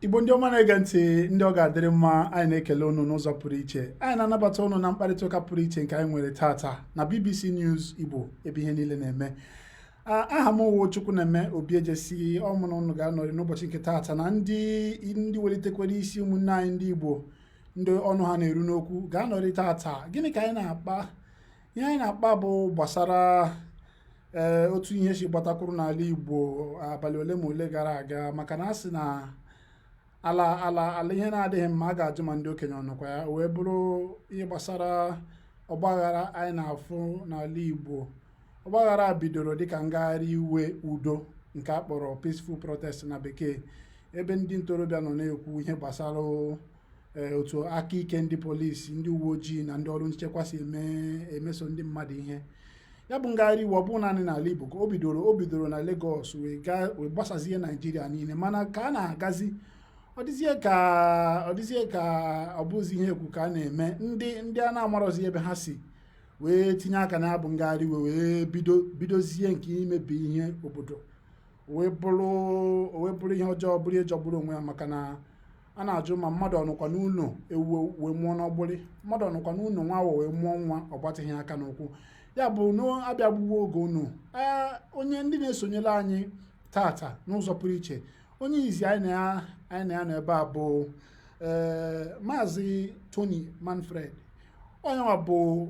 Igbo ndị ọma na-ege ntị, ndị ọ ga-adịrị mma, anyị na-ekele unu n'ụzọ pụrụ iche. Anyị na-anabata unu na mkparịta ụka pụrụ iche nke anyị nwere tata na BBC News Igbo, ebe ihe niile na-eme. Aha m wụ Chukwunaeme Obiejesi. Ọ mụ na unu ga-anọrị n'ụbọchị nke tata na ndị welitekwara isi, ụmụnne anyị ndị Igbo, ndị ọnụ ha na-eru n'okwu ga-anọrị tata. Gịnị ka anyị na-akpa? Ihe anyị na-akpa bụ gbasara otu ihe si gbatakwuru n'ala Igbo abalị ole ma ole gara aga, maka na a sị na ala ala ala ihe na-adịghị mma, a ga-ajụ ma ndị okenye ọnụkwa ya. Wee bụrụ ihe gbasara ọgbaghara anyị na-afụ n'ala Igbo. Ọgbaghara bidoro dịka ngagharị iwe udo nke a kpọrọ peaceful protest na bekee, ebe ndị ntorobịa nọ na-ekwu ihe gbasara otu aka ike ndị polisi, ndị uwe ojii na ndị ọrụ nchekwa si emeso ndị mmadụ ihe. Ya bụ ngagharị iwe, ọ bụ naanị n'ala Igbo ka o bidoro. O bidoro na Lagos wee gaa, wee gbasazie Naijiria niile. Mana ka a na-agazi, ọ dịzie ka ọ bụzi ihe ekwu ka a na-eme. Ndị a na-amarọzi ebe ha si wee tinye aka na ya bụ ngagharị iwe, wee bidozie nke imebi ihe obodo, wee bụrụ ihe ọjọọ, bụrụ ihe jọgburu onwe ya, maka na a na-ajụ ma mmadụ ọnụkwa n'ụlọ ewu wee mụọ n'ọgbụrị, mmadụ ọnụkwa n'ụlọ nwa awọ wee mụọ nwa ọ gbatịghị aka n'ụkwụ. Ya bụ na abịagbuwo oge unu. Ee, onye ndị na-esonyere anyị tata n'ụzọ pụrụ iche, onye izi anyị na ya nọ ebe a bụ Maazị Tony Manfred. Onye nwa bụ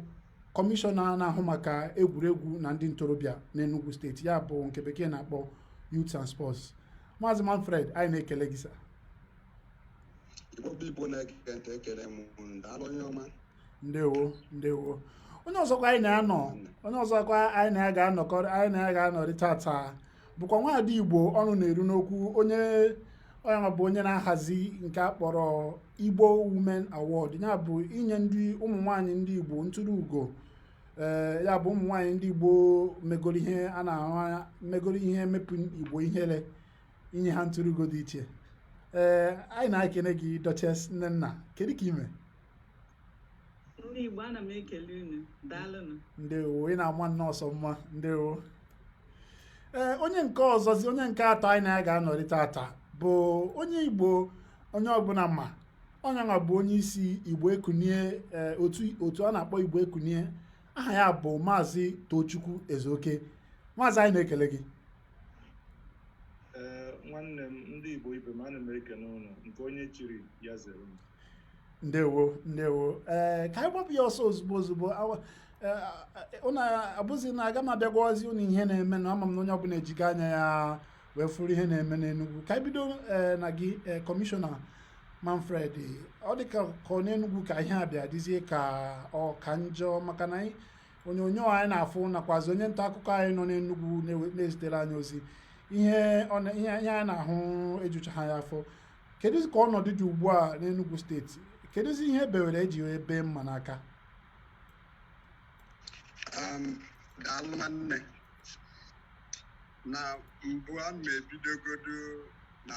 kọmishọna na-ahụ maka egwuregwu na ndị ntorobịa n'Enugu Steeti, ya bụ nke bekee na-akpọ Youth and Sports. Maazị Manfred, anyị na-ekele gị, sir. Igbo bụ Igbo na-ege ntị, ekele m unu. Daalụ, onye ọma. Ndewo, ndewo. Onye ọzọkwa anyị na ya ga-anọkọ, anyị na ya ga-anọrị tata bụkwa nwaada Igbo ọnụ na-eru n'okwu. Onye nwa bụ onye na-ahazi nke a kpọrọ Igbo Women Award, ya bụ inye ndị ụmụ nwanyị ndị Igbo ntụrụ ugo. Ee, ya bụ ụmụ nwanyị ndị Igbo megoro ihe a na-ahụ anya, megoro ihe mepụ Igbo ihere, inye ha ntụrụ ugo dị iche. Ee, anyị na-ekene gị, Duchess Nnenna. Kedu ka ime? Ndị Igbo, ana m ekele unu. Daalụnụ. Ndewo, ị na-ama nnọọ sọ mma. Ndewo. Ee, onye nke ọzọzi, onye nke atọ anyị na ya ga-anọrị tata bụ onye Igbo onye ọbụla ma. Onye nwa bụ onye isi Igbo Ekunie, ee, otu a na-akpọ Igbo Ekunie. Aha ya bụ Maazị Tochukwu Ezeoke. Maazị, anyị na-ekele gị. Ee, nwanne m, ndị Igbo ibe m, ana m ekene ụnụ. Nke onye chiri ya zere m. Ndewo, ndewo. Ee, ka anyị gbapụ ya ọsọ ozugbo ozugbo. Unu abụzi na aga m abịagwazi unu ihe na-eme na ama m na onye ọbụla ejigo anya ya wee fụrụ ihe na-eme n'Enugu. Ka anyị bido na gị, kọmishọna Manfred. Ọ dị ka ọ n'Enugu ka ihe a bịa dịzie ka ọ ka njọ, maka na anyị onyonyo anyị na-afụ nakwazi onye nta akụkọ anyị nọ n'Enugu na-ezitere anyị ozi, ihe anyị na-ahụ ejuchaghị ya afọ. Kedu ka ọnọdụ dị ugbu a n'Enugu Steeti? Kedụzi ihe bewere eji wee bee mma n'aka? Daalụ nwanne. Na mbụ, a m ebidogodo na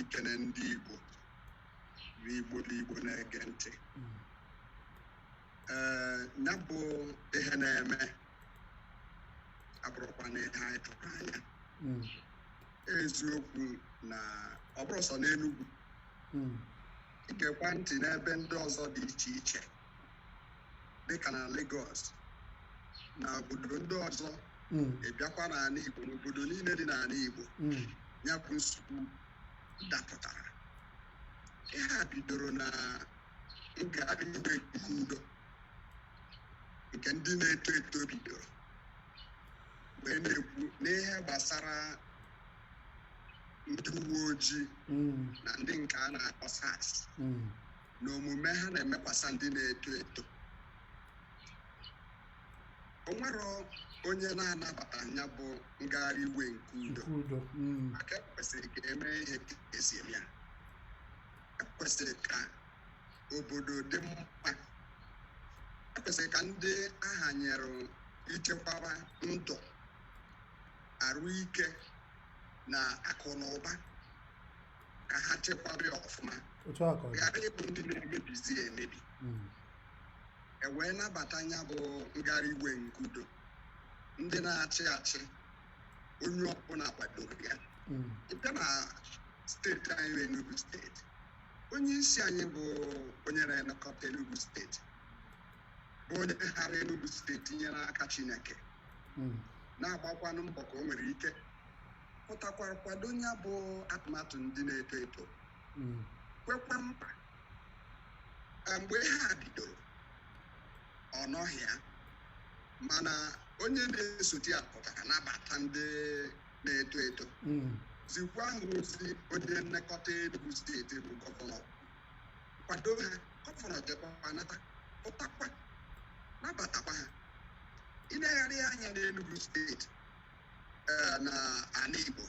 ikene ndị Igbo bụ Igbo bụ Igbo na-ege ntị. Ee, ya bụ ihe na-eme abụrụkwa na ihe anyị tụrụ anya. Eziokwu na ọ bụrụ sọ n'Enugwu, igekwa ntị n'ebe ndị ọzọ dị iche iche, dịka na Lagos na obodo ndị ọzọ, ị bịakwa n'ala Igbo, n'obodo niile dị n'ala Igbo, ya bụ nsogbu dapụtara. Ihe a bidoro na ngagharị iwe nke udo nke ndị na-eto eto bidoro wee na-ekwu n'ihe gbasara ndị uwe ojii na ndị nke a na-akpọ SARS na omume ha na-emekwasa ndị na-eto eto. O nwero onye na-anabata ya bụ ngagharị iwe nke udo, nke udo. Maka ekwesịrị ka eme ihe ka esi eme ya. Ekwesịrị ka obodo dị mma, ekwesịrị ka ndị ahanyere ichekwaba ndụ, arụ ike na akụ na ụba ka ha chekwaba ya ọfụma, Otu a ka ọ dị. ghara ịbụ ndị na-emebizi emebi. E wee nabata ya bụ ngagharị iwe nke udo. Ndị na-achị achị, onye ọbụla kwadoro ya. Ịbịa na Steeti anyị bụ Enugu Steeti. Onye isi anyị bụ onye na-elekọta Enugu Steeti, bụ onye ghara Enugu Steeti tinyere aka Chineke, na-agbakwanụ mbọ ka o nwere ike pụtakwara kwado ya bụ atụmatụ ndị na-eto eto, kwekwa mkpa. Mgbe ha bidoro, ọ nọghị ya, mana onye na-esote ya pụtara nabata ndị na-eto eto, zikwa ha ozi. Onye nlekọta Enugu Steeti bụ gọvanọ kwado ha. Gọvanọ jekwa nata, pụtakwa nabatakwa ha. Ilegharị anya n'Enugu Steeti na ala Igbo,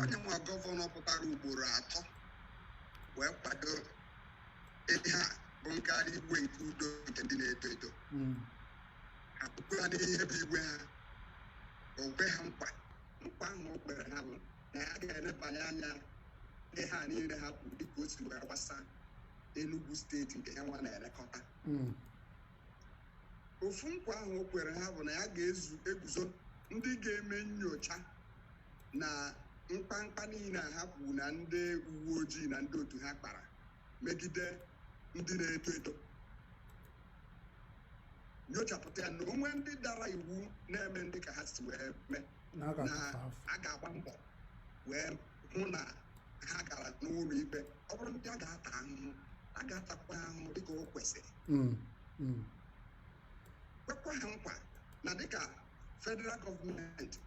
onye nwa gọvanọ pụtara ugboro atọ wee kwado ihe a bụ ngagharị iwe nke udo nke ndị na-eto eto. Akwụkwọ ha n'ihe bụ iwe ha, o kwe ha nkwa. Nkwa ahụ o kwere ha bụ na ya ga-elebanye anya n'ihe a niile ha kwuru dịka o si wee gbasa Enugu Steeti nke ya nwa na-elekọta. Ofu nkwa ahụ o kwere ha bụ na ya ga-ezu eguzo ndị ga-eme nyocha na mkpamkpa niile a ha kwuru na ndị uwe ojii na ndị otu ha kpara megide ndị na-eto eto, nyochapụta ya na onwe ndị dara iwu na-eme ndị ka ha si wee mee na a na ga-atụfu afọ. A ga-agba mbọ wee hụ na ha gara n'ụlọ ikpe. Ọ bụrụ ndị a ga-ata ahụhụ, a ga-atakwa ha ahụhụ dịka o kwesịrị. Kwekwa ha nkwa na dịka federal gọọmenti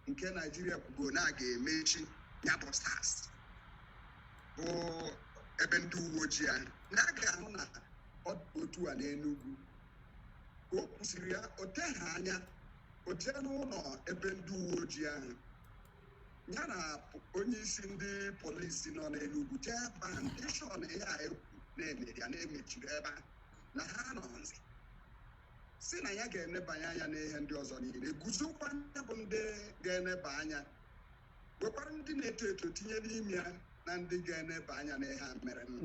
nke Naijiria kwugo na a ga-emechi ya bụ SARS, bụ ebe ndị uwe ojii ahụ, na a ga-ahụ na ọ dị otu a n'Enugu. Ka o kwusiri ya, o teghị anya o jee n'ụlọ ebe ndị uwe ojii ahụ, ya na onye isi ndị polisi nọ n'Enugu jee ebe ahụ, ndị shọn ihe a ekwu na-emeri ya na-emechiri ebe ahụ na ha nọ nzi, si na ya ga-enebanye anya n'ihe ndị ọzọ niile, guzokwa ya bụ ndị ga-eneba anya, nwekwara ndị na-eto eto tinye n'ime ya na ndị ga-eneba anya n'ihe a mere na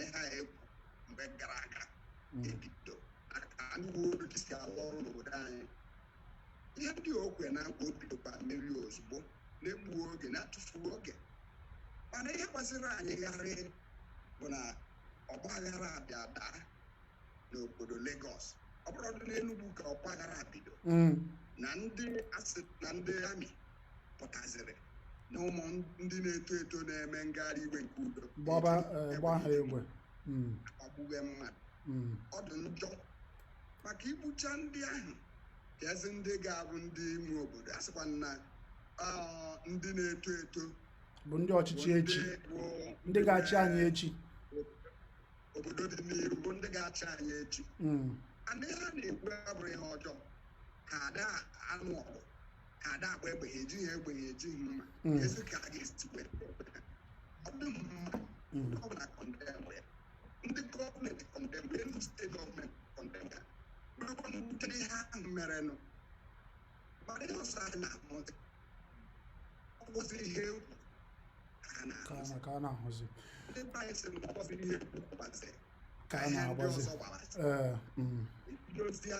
ihe a ekwu mgbe gara aga. Ebido aka ndị uwe ojii si alụ ọrụ n'obodo anyị, ihe ndị okwe na nkwa, o bidokwa merie ozugbo, na-egbughị oge, na-atụfughị oge. Mana ihe gbasiri anyị gharị bụ na ọgbaghara abịa daa n'obodo Lagos. Ọ bụrụ dị n'Enugu ka ọgbaghara bido, na ndị asị na ndị amị pụtaziri na ụmụ ndị na-eto eto na-eme ngagharị iwe nke udo, gbaba gbaa ha egbe. Agbagbuwe mmadụ. Ọ dị njọ maka igbucha ndị ahụ ka ezi ndị ga-abụ ndị nwe obodo. A sịkwa na ndị na-eto eto bụ ndị bụ ọchịchị ndị echi, bụ ndị ga-achị anyị echi. Obodo dị n'iru, bụ ndị ga-achị anyị echi. And ihe a na-ekwu abụrụ ihe ọjọọ. Ha ada anụ ọgụ, ha ada agba egbe, ha ejighị egbe, ha ejighị mma. Ezi ka a ga-esi wee ọ dị mma. Ọ bụla condemn ya, ndị gọọmenti condemn, Enugu Steeti gọọmenti condemn ya, bụrụkwa mwute ihe ahụ merenụ. Mana ihe ọzọ anyị na-ahụ, ọ bụzi ihe egwu ka a ka a na-ahụzi. Ka a na-ahụzi. Ndị be anyị sị na ọ bụzi ihe egwu gbazi ka a ihe ndị na-agbazi ọzọ gbabazi. Ee. Ebidozie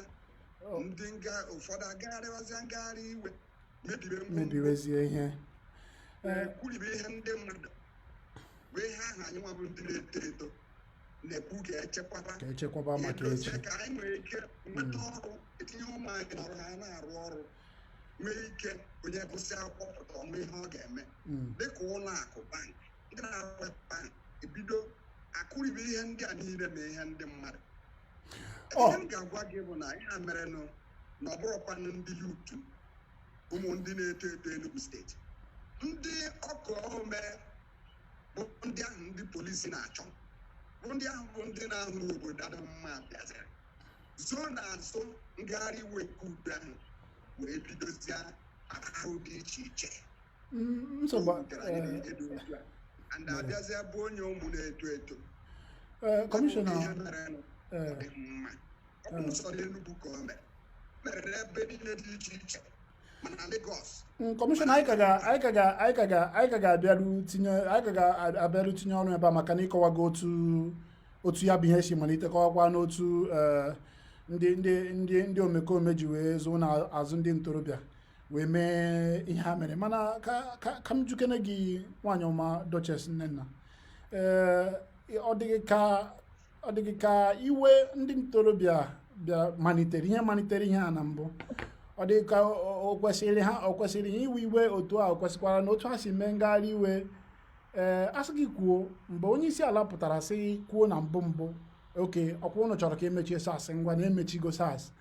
ndị nga ụfọdụ agagharịwazịa ngagharị iwe, mebibe ngwongwo, mebiwezie ihe. Ee. Kwuribe ihe ndị mmadụ, bụ ihe ahụ anyị nwa bụ ndị na-eto eto na-ekwu ka echekwaba, ka echekwaba maka edozie echi, ka anyị nwere ike nweta ọrụ, etinye ụmụ anyị n'ọrụ, ha na-arụ ọrụ, nwee ike onye gụsị akwụkwọ pụta ọmụ ihe ọ ga-eme, dịka ụlọ akụ, bank, ndị na-arụ bank ebido akụribe ihe ndị a niile ma ihe ndị mmadụ. Ihe m ga-agwa gị bụ na ihe a merenụ na ọ bụrụkwanụ ndị youth, ụmụ ndị na-eto eto Enugu Steeti, ndị ọkụ ome bụ ndị ahụ ndị polisi na-achọ, bụ ndị ahụ bụ ndị na-ahụ obodo adịghị mma, bịaziri zoo n'azụ ngagharị iwe nke udo ahụ wee bidozie arụ dị iche iche. Nsogbu O wutere anyị na ihe dị otu a and abịazịa bụ onye ụmụ na-eto eto. Kọmishọna, ihe merenụ ọ dị mma. Ọ bụ nsọ n'Enugu ka o mere mere n'ebe niile dị iche iche, mana Lagos. Kọmishọna, anyị ka ga-abịaru tinye ọnụ ebe a, maka na ịkọwago otu ya bụ ihe si malite, kọwakwa n'otu ndị omekome ji wee zụ na azụ ndị ntorobịa. Wee mee ihe ha mere. Mana ka m jukene gị, nwaanyị ọma Duchess Nnenna, ee, ọ dịghị ka iwe ndị ntorobịa bịa malitere ihe malitere ihe a na mbụ, ọ dịghị ka o kwesịrị ha, o kwesịrị ha iwe iwe otu a, o kwesịkwara na otu ha si mee ngagharị iwe? Ee, asị gị kwuo, mgbe onye isi ala pụtara sị kwuo na mbụ mbụ, oke ọkwa ụnụ chọrọ ka emechie SARS, ngwa na emechigo SARS.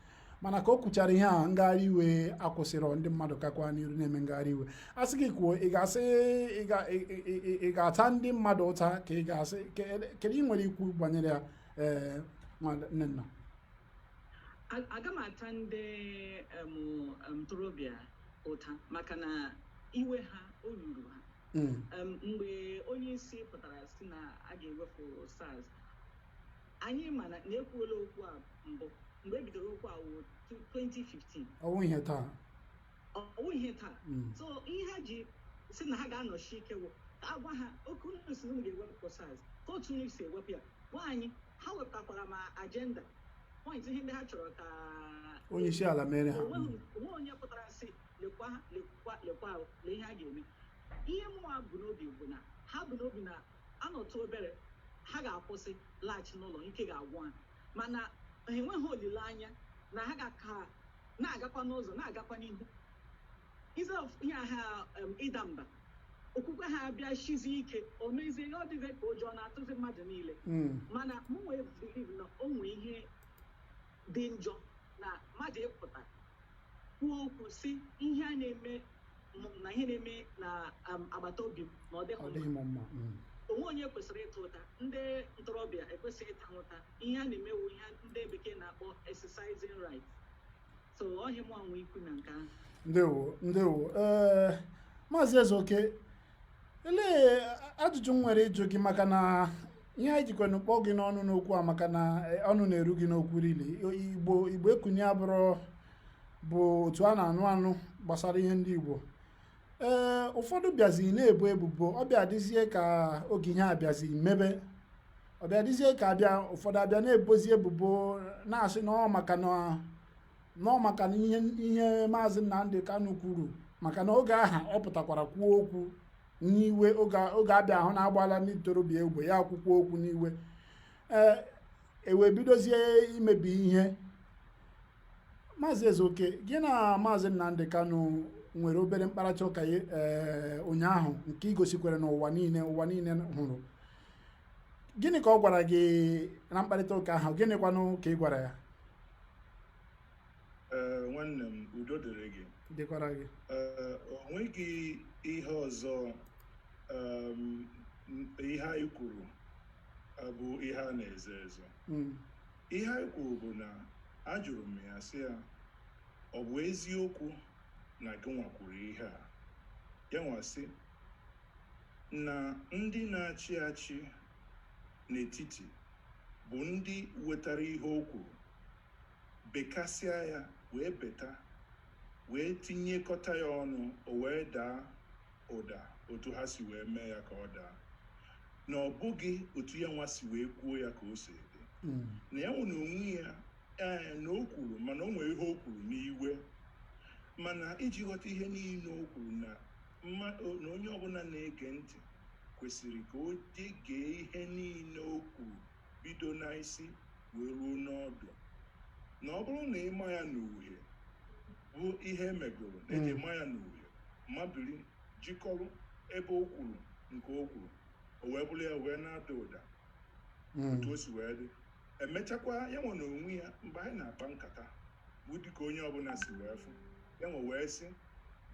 Mana ka o kwuchara ihe a, ngagharị iwe akwụsịrị, ndị mmadụ kakwa n'iru na-eme ngagharị iwe. Asị gị kwuo, ị ga-asị ị ga-ata ndị mmadụ ụta, ka ị ga-asị kedu ị nwere ikwu banyere ya? Ee, Nnenna. Aga m ata ndị ntorobịa ụta maka na iwe ha o ruru ha. Mgbe onye isi pụtara si na a ga-ewepụ SARS, anyị ma na ekwuola okwu a mbụ. Mgbe e bidoro okwu a wụ 2015. Ọwụ ihe taa. Ọ wụ ihe taa. So ihe ha ji si na ha ga-anọchi ike wụ ka a gwa ha oke unu si na unu ga-ewepụ SARS, ka otu unu si ewepụ ya gwa anyị. Ha wepụtakwara ma agenda point, ihe ndị ha chọrọ ka onye isi ala mere ha. Onwe onye pụtara sị lekwa, lekwa, lekwa, lee ihe a ga-eme. Ihe mụnwa bụ n'obi bụ na ha bụ n'obi na anọtụ obere, ha ga-akwụsị, laghachi n'ụlọ, ike ga-agwụ ha. Mana ha enweghị olileanya na ha ga-aka na-agakwa n'ụzọ, na-agakwa n'ihu. Instead of ihe ha ịda mba, okwukwe ha bịa shizie ike, o mezie ihe ọ dịghị ka ụjọ na-atụzi mmadụ niile. Mana mụ nwee believe na o nwee ihe dị njọ na mmadụ ịpụta kwuo okwu si ihe a na-eme na ihe na-eme na agbata obi m na ọ ọ dịghị dịghị mma. M mma. Onwe onye kwesịrị ịta ụta, ndị ntorobịa ekwesịghị ịta ụta. Ihe a na-emewu ihe ndị bekee na-akpọ exercising right. So ọhịa mụ anwe ikwu na nke ahụ. Ndewo, ndewo. Ee, Maazị Ezeoke, elee ajụjụ m nwere ịjụ gị, maka na ihe anyị jikwana kpọọ gị n'ọnụ n'okwu a, maka na ọnụ na-eru gị n'okwu rili Igbo, Igbo ekunye abụrụ bụ otu a na-anụ anụ gbasara ihe ndị Igbo. Ee, ụfọdụ bịazi na-ebo ebubo, ọ bịa dịzie ka oge ihe a bịazi mebe, ọ bịa dịzie ka abịa, ụfọdụ abịa na-ebozi ebubo, na-asị na ọ maka na nọọ maka na ihe Maazị Nnamdi Kanu kwuru, maka na oge aha ọ pụtakwara kwuo okwu n'iwe, oge abịa ahụ na-agbala ndị ntorobịa egbe, ya akwụkwọ okwu n'iwe, ee, ewe bidozie imebi ihe. Maazị Ezeoke, gị na Maazị Nnamdi Kanu nwere obere mkparịta ụka ee ụnyaahụ nke i gosikwere n'ụwa niile, ụwa niile hụrụ. Gịnị ka ọ gwara gị na mkparịta ụka ahụ? Gịnịkwanụ ka ị gwara ya? Ee, nwanne m, udo dịrị gị. Dịkwara gị. Ee, o nweghị ihe ọzọ. Ihe anyị kwuru bụ ihe a na-ezo ezo. Ihe anyị kwuru bụ na ajụrụ m ya sị ya, ọ bụ eziokwu na gị nwa kwuru ihe a? Ya nwa sị na ndị na-achị achị n'etiti bụ ndị wetara ihe o kwuru, bekasịa ya, wee beta, wee tinyekọta ya ọnụ, o wee daa ụda otu ha si wee mee ya ka ọ daa, na ọ bụghị otu ya nwa si wee kwuo ya ka o si dị. Na ya nwe na onwe ya, ee, na o kwuru, mana o nwere ihe o kwuru n'iwe. Mana iji ghọta ihe niile o kwuru na na onye ọbụla na-ege ntị kwesịrị ka o gee ihe niile o kwuru bido n'isi wee ruo n'ọdụ, na ọ bụrụ na ịma ya n'uhie bụ ihe emegoro na eji ma ya n'uhie mabiri jikọrọ ebe o kwuru nke o kwuru, o wee bụrụ ya wee na-ada ụda otu o si wee dị. Emechakwa, ya nwe na onwe ya, mgbe anyị na-akpa nkata bụ dịka onye ọbụla si wee fụ ya, nwe wee sị,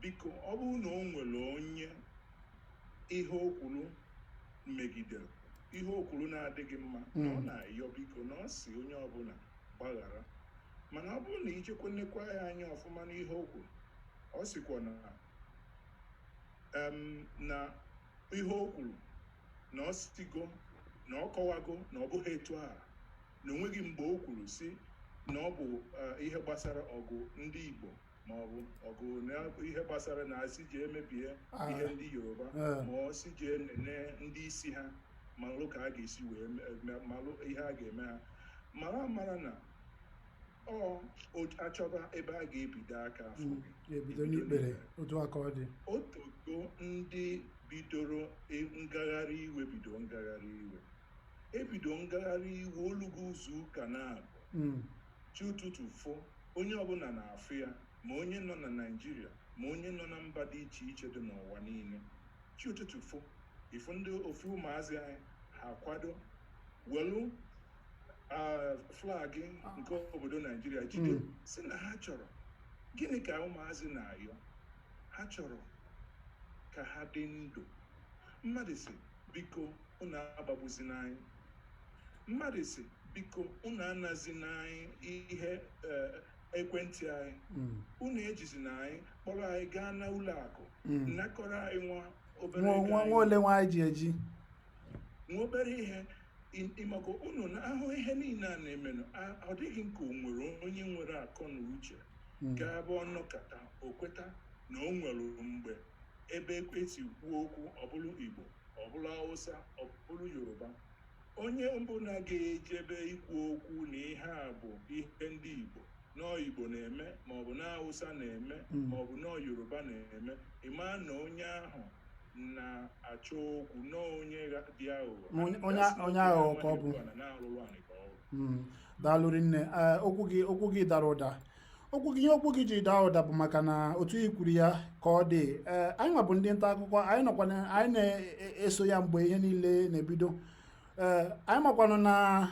biko, ọ bụrụ na o nwere onye ihe o kwuru megidere, ihe o kwuru na-adịghị mma, na ọ na-ayọ biko, na ọ si onye ọbụla gbaghara. Mana ọ bụrụ na ijekwa nekwa ya anya ọfụma n'ihe o kwuru, ọ sịkwa na na ihe o kwuru na ọ sigo na ọ kọwago na ọ bụghị etu a, na onweghị mgbe o kwuru si na ọ bụ ihe gbasara ọgụ ndị Igbo ma ọ bụ ọgụ na ihe gbasara na asị jee mebie ihe ndị Yoruba, ma ọ si jee nene ndị isi ha, malụ ka a ga-esi wee malụ ihe a ga-eme ha, mara amara na Ọ achọba ebe a ga-ebido aka afọ gị. Ebido n'ikpere, otu aka ọ dị. Otogo ndị bidoro ngagharị iwe, bido ngagharị iwe, ebido ngagharị iwe olugo ụzọ ụka na-abụ chi ụtụtụ fo, onye ọbụla na-afụ ya, ma onye nọ na Naịjirịa, ma onye nọ na mba dị iche iche dị n'ụwa niile. Chi ụtụtụ fo, ifu ndị ofu ụmụazị anyị ha kwado welu flag nke obodo Naijiria jide, si na ha chọrọ gịnị? Ka ụmụazị na-ayọ, ha chọrọ ka ha dị ndụ. Mmadụ si, biko unu agbagbuzina anyị. Mmadụ si, biko unu anazina anyị ihe ekwentị anyị. Unu ejizina anyị kpọrọ anyị gaa na ụlọ akụ nakọrọ anyị nwa obere nwa ego nwa anyị nwa ole nwa anyị ji eji. Nwa obere ihe ịmaka unu na-ahụ ihe niile a na-emenụ. Ọ dịghị nke o nwere onye nwere akọ na uche ga-abụ ọnọkata o kweta na o nwere mgbe ebe esi kwuo okwu, ọ bụrụ Igbo, ọ bụrụ Hausa, ọ bụrụ Yoruba, onye mbụ na-ga-ejebe ikwu okwu na ihe a bụ ihe ndị Igbo nọọ Igbo na-eme, maọbụ na Hausa na-eme, maọbụ nọọ Yoruba na-eme, ịma na onye ahụ na-achọ okwu nọọ onye dị aghụghọ. Ma onye aghụghọ ka ọ bụ. Na-arụrụ anị ka ọ bụ. Daalụ rinne. Ee, okwu gị dara ụda. Okwu gị, ihe okwu gị ji daa ụda bụ maka na otu i kwuru ya ka ọ dị. Ee, anyị nwa bụ ndị nta akụkọ, anyị nọkwa anyị na-eso ya mgbe ihe niile na-ebido. Ee, anyị makwanụ na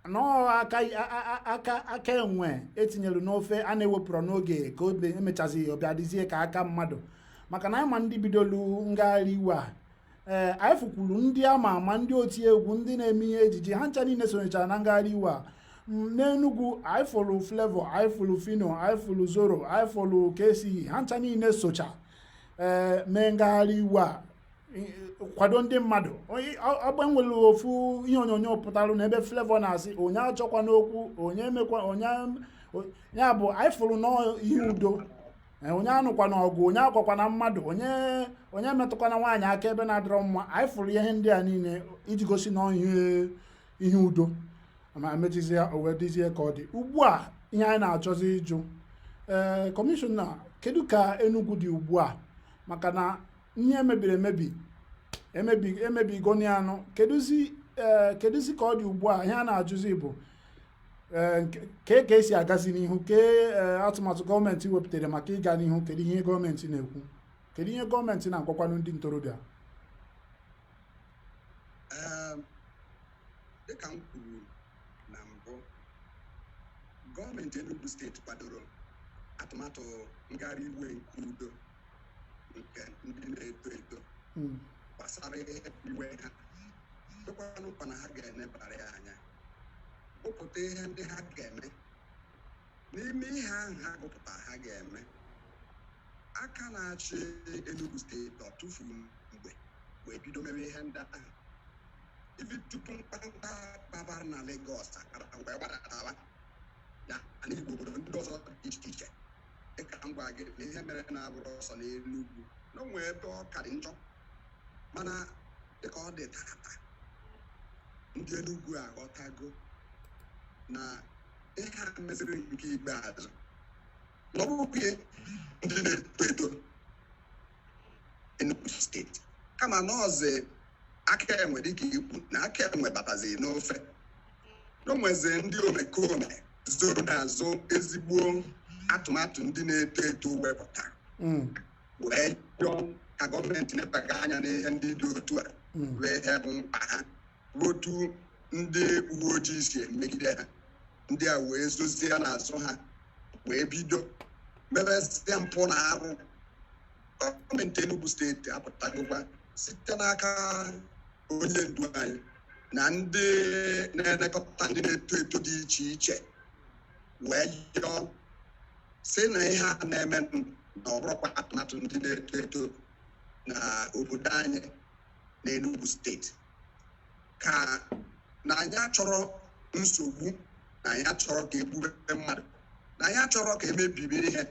ọ aka aka aka enwe etinyere n'ofe a na-ewepụrụ n'oge ka obe emechazi ọbịa dịzie ka aka mmadụ, maka na anyị ma ndị bidolu ngagharị iwe a. Ee, anyị fụkwuru ndị ama ama, ndị oti egwu, ndị na-eme ihe ejije, ha ncha niile sonyechara na ngagharị iwe a. N'Enugu anyị fụrụ Flavour, anyị fụrụ Phyno, anyị fụrụ Zoro, anyị fụrụ KCE, ha ncha niile socha ee mee ngagharị iwe a, kwado ndị mmadụ. Ọgba nwere ofu ihe onyonyo pụtara n'ebe Flavour na-asị onye achọkwa n'okwu, onye emekwa onye ya bụ. Anyị fụrụ nọọ ihe udo. Ee, onye anụkwa n'ọgụ, onye akwakwa na mmadụ, onye metụkwana nwaanyị aka ebe na-adịrọ mma. Anyị fụrụ ihe ndị a niile iji gosi na ihe udo ma emechizie o wee dịzie ka ọ dị ugbu a. Ihe anyị na-achọzi ịjụ ee kọmishọna, kedu ka Enugu dị ugbu a? Maka na ihe mebiri emebi emebi emebigo anụ. Kedụzi ka ọ dị ugbu a? Ihe a na-ajụzi bụ ee kee ka esi agazi n'ihu, kee atụmatụ gọọmenti wepụtara maka ịga n'ihu? Kedu ihe gọọmenti na-ekwu? Kedu ihe gọọmenti na-agwakwanụ ndị ntorobịa? Ee, dịka m kwuru na mbụ, gọọmenti Enugu Steeti kwadoro atụmatụ ngagharị iwe nke udo nke ndị na-eto eto gbasara ihe iwe ha, kwekwanụ nkwa na ha ga-enebara ya anya, gụpụta ihe ndị ha ga-eme. N'ime ihe ahụ ha gụpụtara ha ga-eme, aka na-achị Enugu Steeti ọ tụfuru mgbe wee bido mewe ihe ndị ahụ ibi tupu mkpamkpa kpabara na Lagos akara wee gbadatawa na ala Igbo, obodo ndị ọzọ dị iche iche. Dịka m gwa gị na ihe mere na-abụrụ ọsọ n'Enugu na o nwee ebe ọ ka dị njọ, mana dịka ọ dị tata, ndị Enugu aghọtago na ihe a meziri nke ikpeazụ na ọ bụghị ndị na-eto eto Enugu Steeti, kama na ọzọ aka enwe, dịka ikwu na aka enwe batazi n'ofe, na o nwezi ndị omekome zoro n'azụ ezigbo atụmatụ ndị na-eto eto wepụtara wee yọọ ka gọọmenti nebaga anya n'ihe ndị dị otu a wee ihe bụ mkpa ha, bụ otu ndị uwe ojii si emegide ha. Ndị a wee zozie n'azụ ha wee bido mebezie mpụ na arụ. Gọọmenti Enugu Steeti apụtagokwa site n'aka onye ndu anyị na ndị na-elekọta ndị na-eto eto dị iche iche wee yọọ si na ihe a na-eme na ọ bụrụkwa atụmatụ ndị na-eto eto na obodo anyị na Enugu Steeti, ka na anyị achọrọ nsogbu, na anyị achọrọ ka egbube mmadụ, na anyị achọrọ ka emebibi ihe,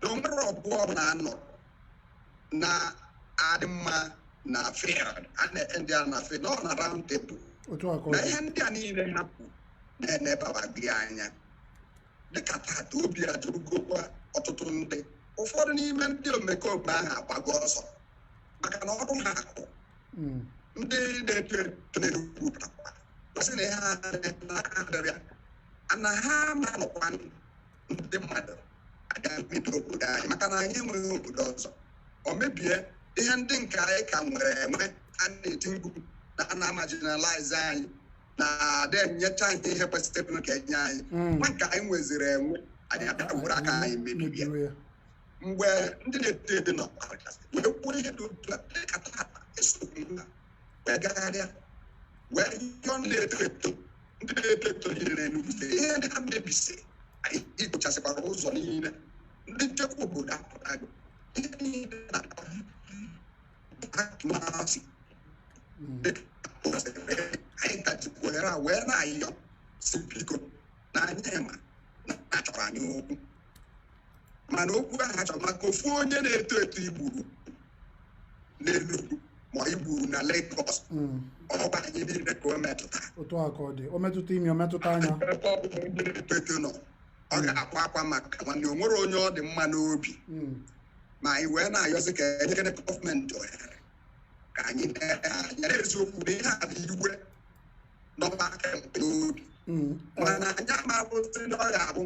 na o nwere ọgụ ọbụla a nọrọ na-adị mma na field a na ndị a na field nọ na round table Otu a ka ọ na dị. Ihe ndị a niile hapụ na-enebabaghị anya. Dịka tata, obi ajụrụgokwa ọtụtụ ndị. Ụfọdụ n'ime ndị omekome ahụ agbago ọsọ maka na ọrụ ha akụ. Ndị na-eto eto na-enugwu pụtakwa sị na ihe ha n'aka adịrị ya na ha ma-anọkwa ndị mmadụ aga mmebi obodo anyị, maka na anyị enweghị obodo ọzọ. O mebie ihe ndị nke anyị ka nwere enwe, a na-eti mkpu na a na-amarginalize anyị, na ada enyecha anyị ihe kwesịrị ka enye anyị. Nwa nke anyị nweziri enwe, anyị abịa were aka anyị mebie ya. Mebie ya. Mgbe ndị na-eto eto nọ wee kwuo ihe dị otu a, dịka tata esogbu ha wee gagharịa wee yọọ ndị na-eto eto, ndị na-eto eto niile n'Enugu Steeti, ihe ndị ha mebisi, anyị ikpochasịkwara ụzọ niile, ndị nchekwa obodo apụtago, ihe niile na-atụmasị. Dịka o kwesịrị, anyị ka jikwa ohere a wee na-ayọ si biko, na anyị ma na a chọrọ anyị okwu, mana okwu ahụ achọrọ maka ofu onye na-eto eto igburu n'Enugu ma igburu na Lagos, ọkwa anyị niile ka o metụtara. Otu a ka ọ dị, o metụta imi, o metụta anya. Ebe ọ bụla ndị na-eto eto nọ, ọ ga-akwa akwa maka nwanne o nwere onye ọ dị mma n'obi. Ma anyị wee na-ayọzi ka enyekene gọọmenti ohere ka anyị nee anya n'eziokwu na ihe a bụ iwe nọba aka mgbe n'obi. Mana anyị amabụzi na ọ ga-abụ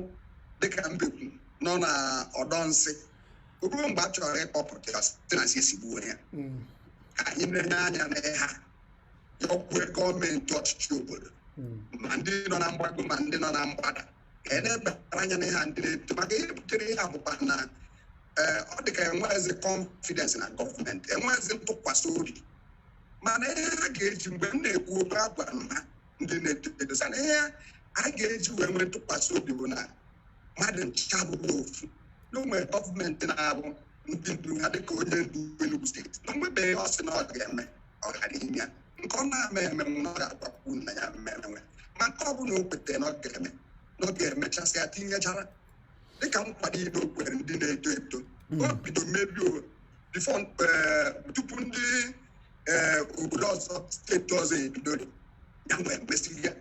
dịka mbekwu nọ na ọdọ nsị, ruo mgbe a chọrọ ịkpọpụta ya site na nsị esigbuo ya. Ka anyị na-enye anya na ha yọkwue gọọmenti ọchịchị obodo, ma ndị nọ na mgbago ma ndị nọ na mgbada, ka e na-ebara anya n'ihe a ndị na-eto, maka ihe butere ihe a bụkwa na ee, ọ dị ka enweghịzi confidence na gọọmenti, enweghịzi ntụkwasị obi. Mana ihe ha ga-eji, mgbe m na-ekwu okwu, agwara m ha, ndị na-eto eto, sị na ihe a ga-eji wee nwee ntụkwasị obi bụ na mmadụ ncha bụrụ ofu, na o nwere gọọmenti na-abụ ndị ndu ha, dịka onye ndu Enugu Steeti, na onwebeghị ọ sị na ọ ga-eme, ọ ghara ime ya. Nke ọ na-ama emenwu na ọ ga-agwakwu nna ya mmemenwe, ma nke ọ bụla o kwetara na ọ ga-eme, na ọ ga-emechasị ya, tinyechara dịka nkwado ile o kwere ndị na-eto eto. O bido mebi o before tupu ndị obodo ọzọ, steeti ọzọ ebido ya nwee mesiri ya.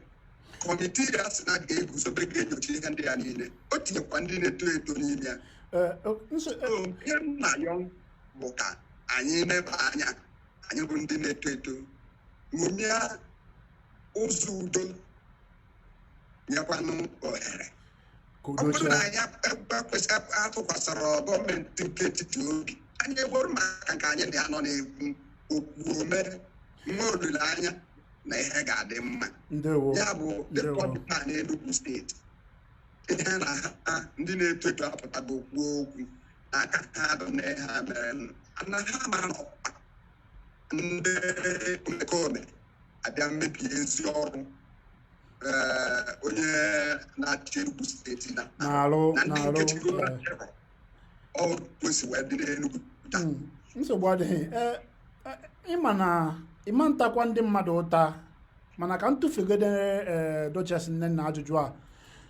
Kọmitii ya sị na ga-eguzobe ga-enyocha ihe ndị ya niile, o tinyekwa ndị na-eto eto n'ime ya. So ihe m na-ayọ bụ ka anyị leba anya, anyị bụ ndị na-eto eto, ṅomie ụzọ udo, nyekwanụ ohere Ka ọ udo bụrụ na chịa. anyị ekwesị atụkwasịrị gọọmenti nke etiti obi anyị, egboro maka nke anyị na-anọ na-ekwu okwu ome nwee olileanya na ihe ga-adị mma. Ndewo. Ya bụ, dịka Ndewo. ọ dị taa n'Enugu Steeti, ihe na ha ndị na-eto eto apụtago kwuo okwu n'aka ha dị na ihe ha mere na ha ma nọkwa ndị omekome abịa mebie ezi ọrụ onye na-achị Enugu Steeti na Na-arụ na ndị na-arụ nke chigoro ọ kwesị wee dị n'Enugu taa. Nsogbu adịghị. Ee, ịma na ịma ntakwa ndị mmadụ ụta, mana ka m tụfegodere ee Duchess Nnenna ajụjụ a,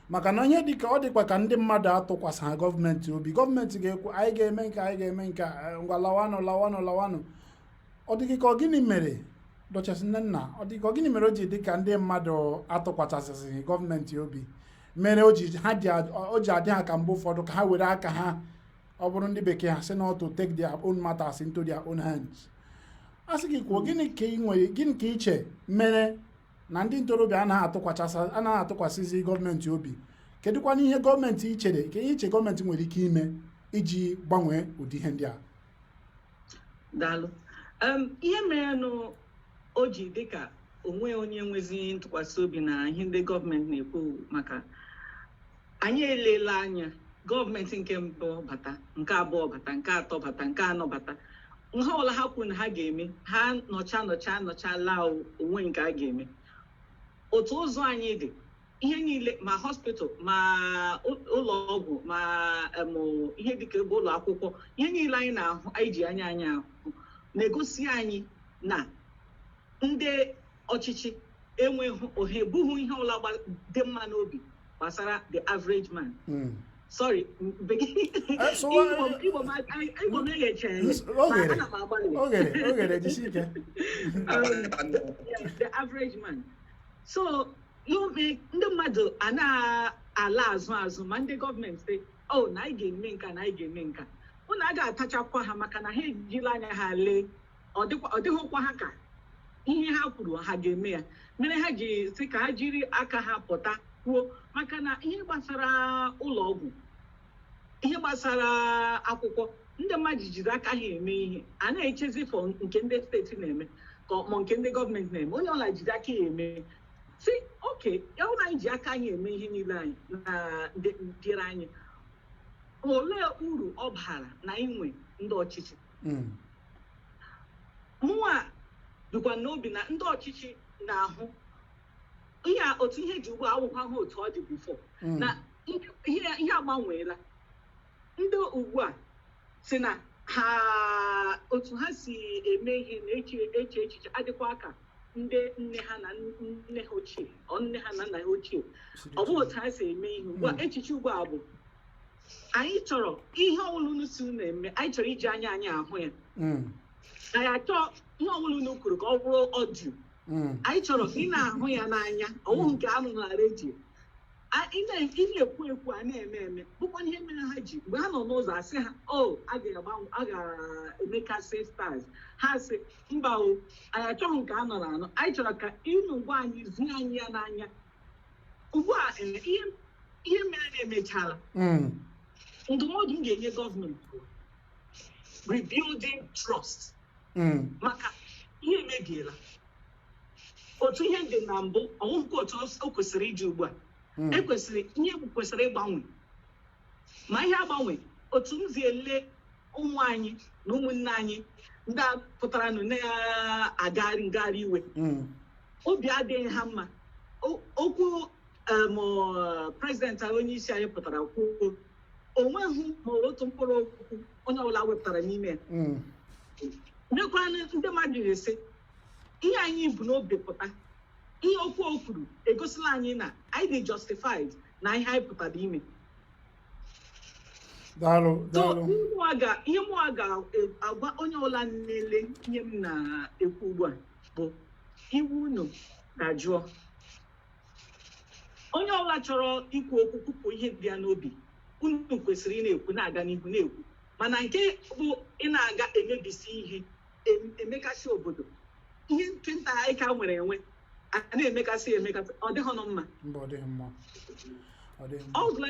maka na ihe dịka ọ dịkwa ka ndị mmadụ atụkwasị ha gọọmenti obi. Gọọmenti ga-ekwu, "Anyị ga-eme nke, anyị ga-eme nke a," ngwa, lawanụ, lawanụ, lawanụ. Ọ dịghị ka ọ gịnị mere, Duchess Nnenna, ọ dị ka ọ gịnị mere o ji dị ka ndị mmadụ atụkwasịsịghị gọọmenti obi, mere o ji ha ji o ji adị ha ka mgbe ụfọdụ ka ha were aka ha, ọ bụrụ ndị bekee ha sị na to take their own matters into their own hands. A sị gị kwuo, gịnị ka ị nwere, gịnị ka ị che mere na ndị ntorobịa anaghị atụkwasịzi gọọmenti obi? Kedụkwana ihe gọọmenti i chere, ka ihe iche gọọmenti nwere ike ime iji gbanwee ụdị ihe ndị a? Daalụ. Ihe mere nụ o ji dị ka onwe onye nwezi ntụkwasị obi na ihe ndị gọọmenti na-ekwu, maka anyị eleela anya, gọọmenti nke mbụ bata, nke abụọ bata, nke atọ bata, nke anọ bata, nha ọbụla ha kwuru na ha ga-eme, ha nọcha nọcha nọcha laa, onwe nke a ga-eme. Otu ụzọ anyị dị, ihe niile, ma hospital, ma ụlọ ọgwụ, ma ihe dịka ebe ụlọ akwụkwọ, ihe niile anyị na-ahụ, anyị ji anya anyị ahụ, na-egosi anyị na ndị ọchịchị enweghị ohe, ebughị ihe ọbụla dị mma n'obi gbasara the average man. Sorry, Igbo Igbo m eghecha eghe. Oghere. Ana m agbalị. Oghere oghere, jisi ike. Yeah, the average man. So Ihe ndị mmadụ a na-ala azụ azụ, ma ndị gọọmenti sị, "O na anyị ga-eme nka, na anyị ga-eme nka," unu a ga-atachakwa ha, maka na ha ejila anya ha lee, ọ dịghịkwa ha ka ihe ha kwuru ha ga-eme ya. Mere ha ji sị ka ha jiri aka ha pụta kwuo, maka na ihe gbasara ụlọ ọgwụ, ihe gbasara akwụkwọ, ndị mmadụ jiri aka ha eme ihe. A na-echezi for nke ndị steeti na-eme ka ma nke ndị gọọmenti na-eme. Onye ọbụla jiri aka ya eme, si oke ya hụ na anyị ji aka anyị eme ihe niile anyị na dịrị anyị. Olee uru ọ bara na inwe ndị ọchịchị? Mụnwa dịkwa n'obi na ndị ọchịchị na-ahụ ihe a, otu ihe dị ugbu a awụkwa ha otu ọ dị before, na ihe agbanweela. Ndị ugbu a si na ha otu ha si eme ihe na-eche eche echiche adịkwa ka ndị nne ha na nne ha ochie, ọ nne ha na nna ha ochie. Ọ bụghị otu ha si eme ihe ugbu a. Echiche ugbu a bụ, anyị chọrọ ihe ọbụla unu si unu eme, anyị chọrọ iji anya anyị ahụ ya. Anyị achọ ihe ọbụla unu kwuru ka ọ bụrụ ọdụ. Anyị chọrọ ka ị na-ahụ ya n'anya, ọwụghị nke anụ na redio. Ị na-ekwu ekwu, a na-eme eme. Bụkwa ihe mere ha ji, mgbe ha nọ n'ụzọ, asị ha, "O a ga-agbanwe, a ga-emekasị stars," ha sị, "Mba o, anyị achọghị nke a nọrọ anọ, anyị chọrọ ka unu gwa anyị, zie anyị ya n'anya." Ugbu a, ihe mere na-emechala. Ndụmọdụ m ga-enye gọọmenti bụ rebuilding trust, maka ihe emebiela. Otu ihe dị na mbụ, ọnwụghịkwa otu o kwesịrị iji ugbu a. Ekwesịrị, ihe kwesịrị ịgbanwe, ma ihe agbanwe otu m si ele ụmụ anyị na ụmụnne anyị ndị a pụtara nụ na-agagharị ngagharị iwe. Obi adịghị ha mma. Okwu president, onye isi anyị pụtara kwuo, onweghị ma otu mkpụrụ okwu onye ọbụla wepụtara n'ime ya. Mekwanụ ndị mmadụ ga-esi ihe anyị bụ n'obi pụta. Ihe okwu o kwuru egosila anyị na anyị dị justified na ihe anyị pụtara ime. Daalụ. So Daalụ. ihe mụnwa ga-agwa onye ọbụla na-ele ihe m na-ekwu ugbu a bụ, iwu unu ga-ajụọ onye ọbụla chọrọ ikwu okwu, kwupụ ihe dị ya n'obi. Unu kwesịrị ị na-ekwu, na-aga n'ihu na-ekwu, mana nke bụ ị na-aga emebisi ihe, emekasị obodo, ihe ntụnta anyị ka nwere enwe, a na-emekasị emekasị, ọ dịghị mma. Mba, ọ dịghị mma, ọ dịghị mma. Ọ bụla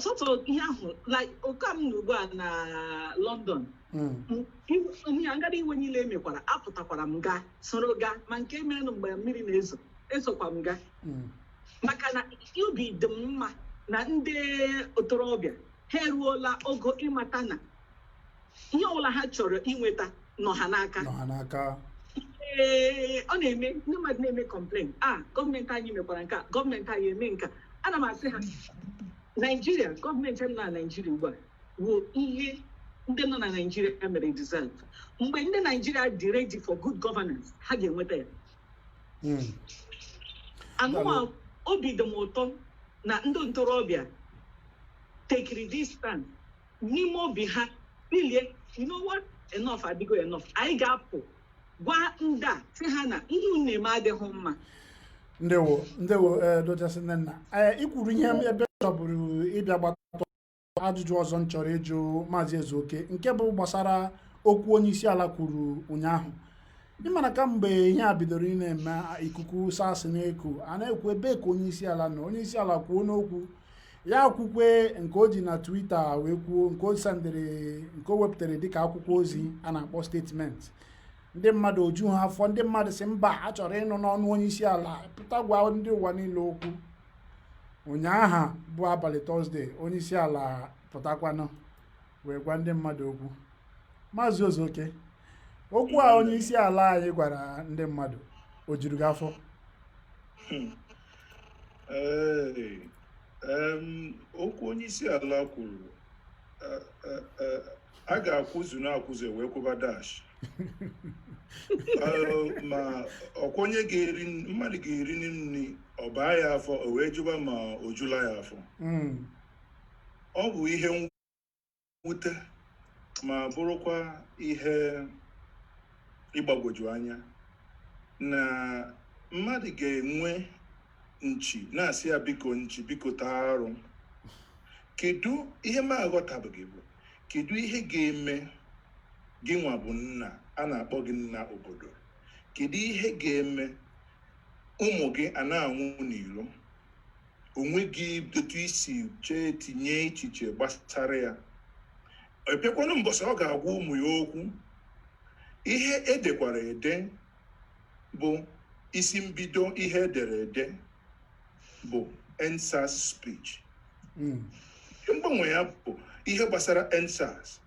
sọtọ ihe ahụ, like oka m na ugbu a na London, ihe ngara iwe niile emekwara, apụtakwara m gaa soro gaa, ma nke merenụ mgbe mmiri na-ezo, esokwa m gaa, maka na obi dị m mma na ndị ntorobịa ha eruola ogo ịmata na ihe ọbụla ha chọrọ inweta nọ ha n'aka. Nọ ha n'aka. Ee, ọ na-eme ndị mmadụ na-eme complain, a gọọmenti anyị mekwara nke a, gọọmenti anyị eme nke a. Ana m asị ha, Naijiria, gọọmenti nọ na Naijiria ugbu a bụ ihe ndị nọ na Naijiria mere deserve. Mgbe ndị Naijiria dị ready for good governance, ha ga-enweta ya. Anụwa, obi dị m ụtọ na ndị ntorobịa tekiri distance n'ime obi ha bilie, "You know what? Enough adịgo enough." Anyị ga-apụ gwa ndị a, sị ha na ihe unu na-eme adịghị mma. Ndewo, ndewo. Ee, dochasị Nnenna, ee, i kwuru ihe m ebe chọburu ịbịa gbata ajụjụ ọzọ m chọrọ ịjụ Maazị Ezeoke, nke bụ gbasara okwu onye isi ala kwuru ụnyaahụ. Ịmara kamgbe ihe a bidoro ị na-eme, ikuku SARS na-eku, a na-ekwu ebee ka onye isi ala nọ, onye isi ala kwuo n'okwu ya, kwukwe nke o ji na Twitter wee kwuo, nke o sendịrị, nke o wepụtara dịka akwụkwọ ozi a na-akpọ statement. Ndị mmadụ oju ha afọ. Ndị mmadụ si mba, a chọrọ ịnụ n'ọnụ onye isi ala, pụta gwa ndị ụwa niile okwu. Ụnyaahụ bụ abalị Tọzdee, onye isi ala pụtakwanụ wee gwa ndị mmadụ okwu. Maazị Ozoke, okwu a onye isi ala anyị gwara ndị mmadụ, o juru gị afọ? Ee, okwu onye isi ala kwuru, a ga-akwụzu na akwụzu wee kwụba dash. Ma ọkwa onye ga-eri, mmadụ ga-eri nri, ọ baa ya afọ, o wee jụba ma o jula ya afọ. Ọ bụ ihe mwute ma bụrụkwa ihe ịgbagwoju anya na mmadụ ga-enwe Nchi na-asị ya, biko nchi, biko taa arụ. Kedu ihe m aghọtabeghị bụ, kedu ihe ga-eme gị nwa bụ nna a na-akpọ gị nna obodo, kedu ihe ga-eme ụmụ gị a na-anwụ n'ilo, onwe gị etu isi chee tinye echiche gbasara ya? Ebịakwanụ mbọsị ọ ga-agwa ụmụ ya okwu, ihe edekwara ede bụ isi mbido. Ihe edere ede bụ EndSARS speech. Mgbanwe ya bụ ihe gbasara EndSARS,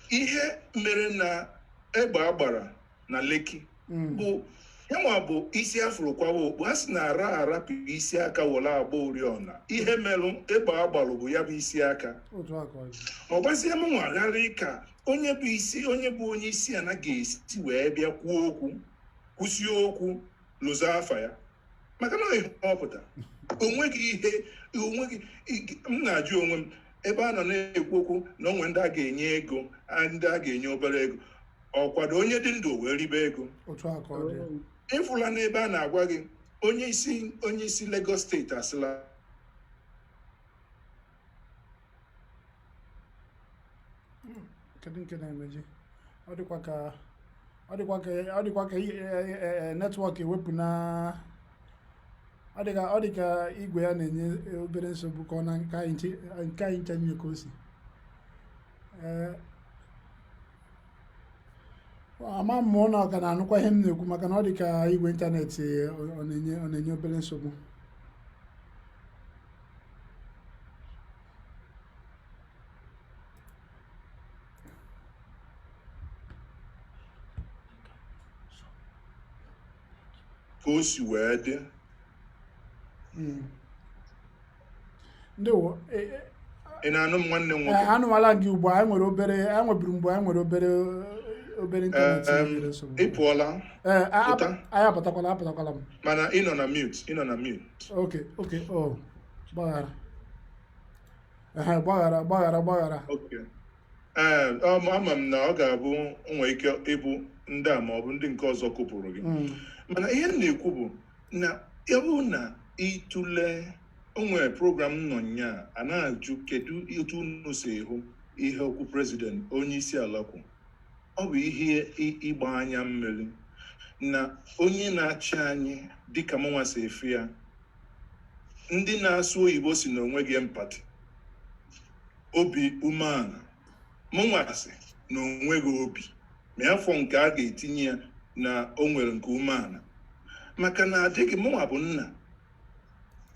ihe mere na egbe agbara na Lekki bụ yanwa bụ isi afụrụ kwawa okpu. A sị na ara arapụ isi aka were agba oriọna. Ihe merụ egbe agbalụ bụ ya bụ isi aka. Otu a ka ọ dị. Ọ gbazie m nwa ghara ka onye bụ isi, onye bụ onye isi ala ga-esi wee bịa kwuo okwu, kwụsie okwu, lụzo afa ya, maka na ọ ihe ọ pụtara onweghị ihe onweghị. M na-ajụ onwe m ebe a nọ na-ekwu okwu na onwe ndị a ga-enye ego, ndị a ga-enye obere ego, ọ kwado onye dị ndụ wee ribe ego? Otu a ka ọ dị. Ịfụla n'ebe a na-agwa gị onye isi Lagos Steeti asịla Kedu nke na-emeji? Ọ dịkwa ka network ewepụ na ọ dị ka igwe ya na-enye obere nsogbu, ka ọ na nke anyị ncha niile ka o si. Ee, ama m ma ọ na ọ ka na-anụkwa ihe m na-ekwu, maka na ọ dị ka igwe ịntanetị ọ na-enye obere nsogbu. Ka o si wee dị. Ndewo. Ị na-anụ m, nwanne m nwoke? Anụmala gị ugbu a. Anyị nwere obere, anyị nweburu mgbe anyị nwere obere ịntanetị nyere nsogbu. Ị pụọla. Ee, pụta. Anyị apụtakwala, apụtakwala m. Mana ị nọ na mute, ị nọ na mute. Ok, oh, gbaghara. Ehe, gbaghara, gbaghara, gbaghara. Okay. Ee, ama m na ọ ga-abụ nwee ike ịbụ ndị a ma ọ bụ ndị nke ọzọ kụpụrụ gị. Mana ihe m na-ekwu bụ na ọ bụrụ na ịtụle o nwere program nọ nya a na-ajụ kedu otu unu si hụ ihe okwu president, onye isi ala kwu, ọ bụ ihe ịgba anya mmiri na onye na-achị anyị dịka mụnwa si efe ya. Ndị na-asụ oyibo si na onwe gị empathy, obi umeala. Mụnwa sị na onwe gị obi ma afọ nke a ga-etinye ya na o nwere nke umeala, maka na adịghị mụnwa bụ nna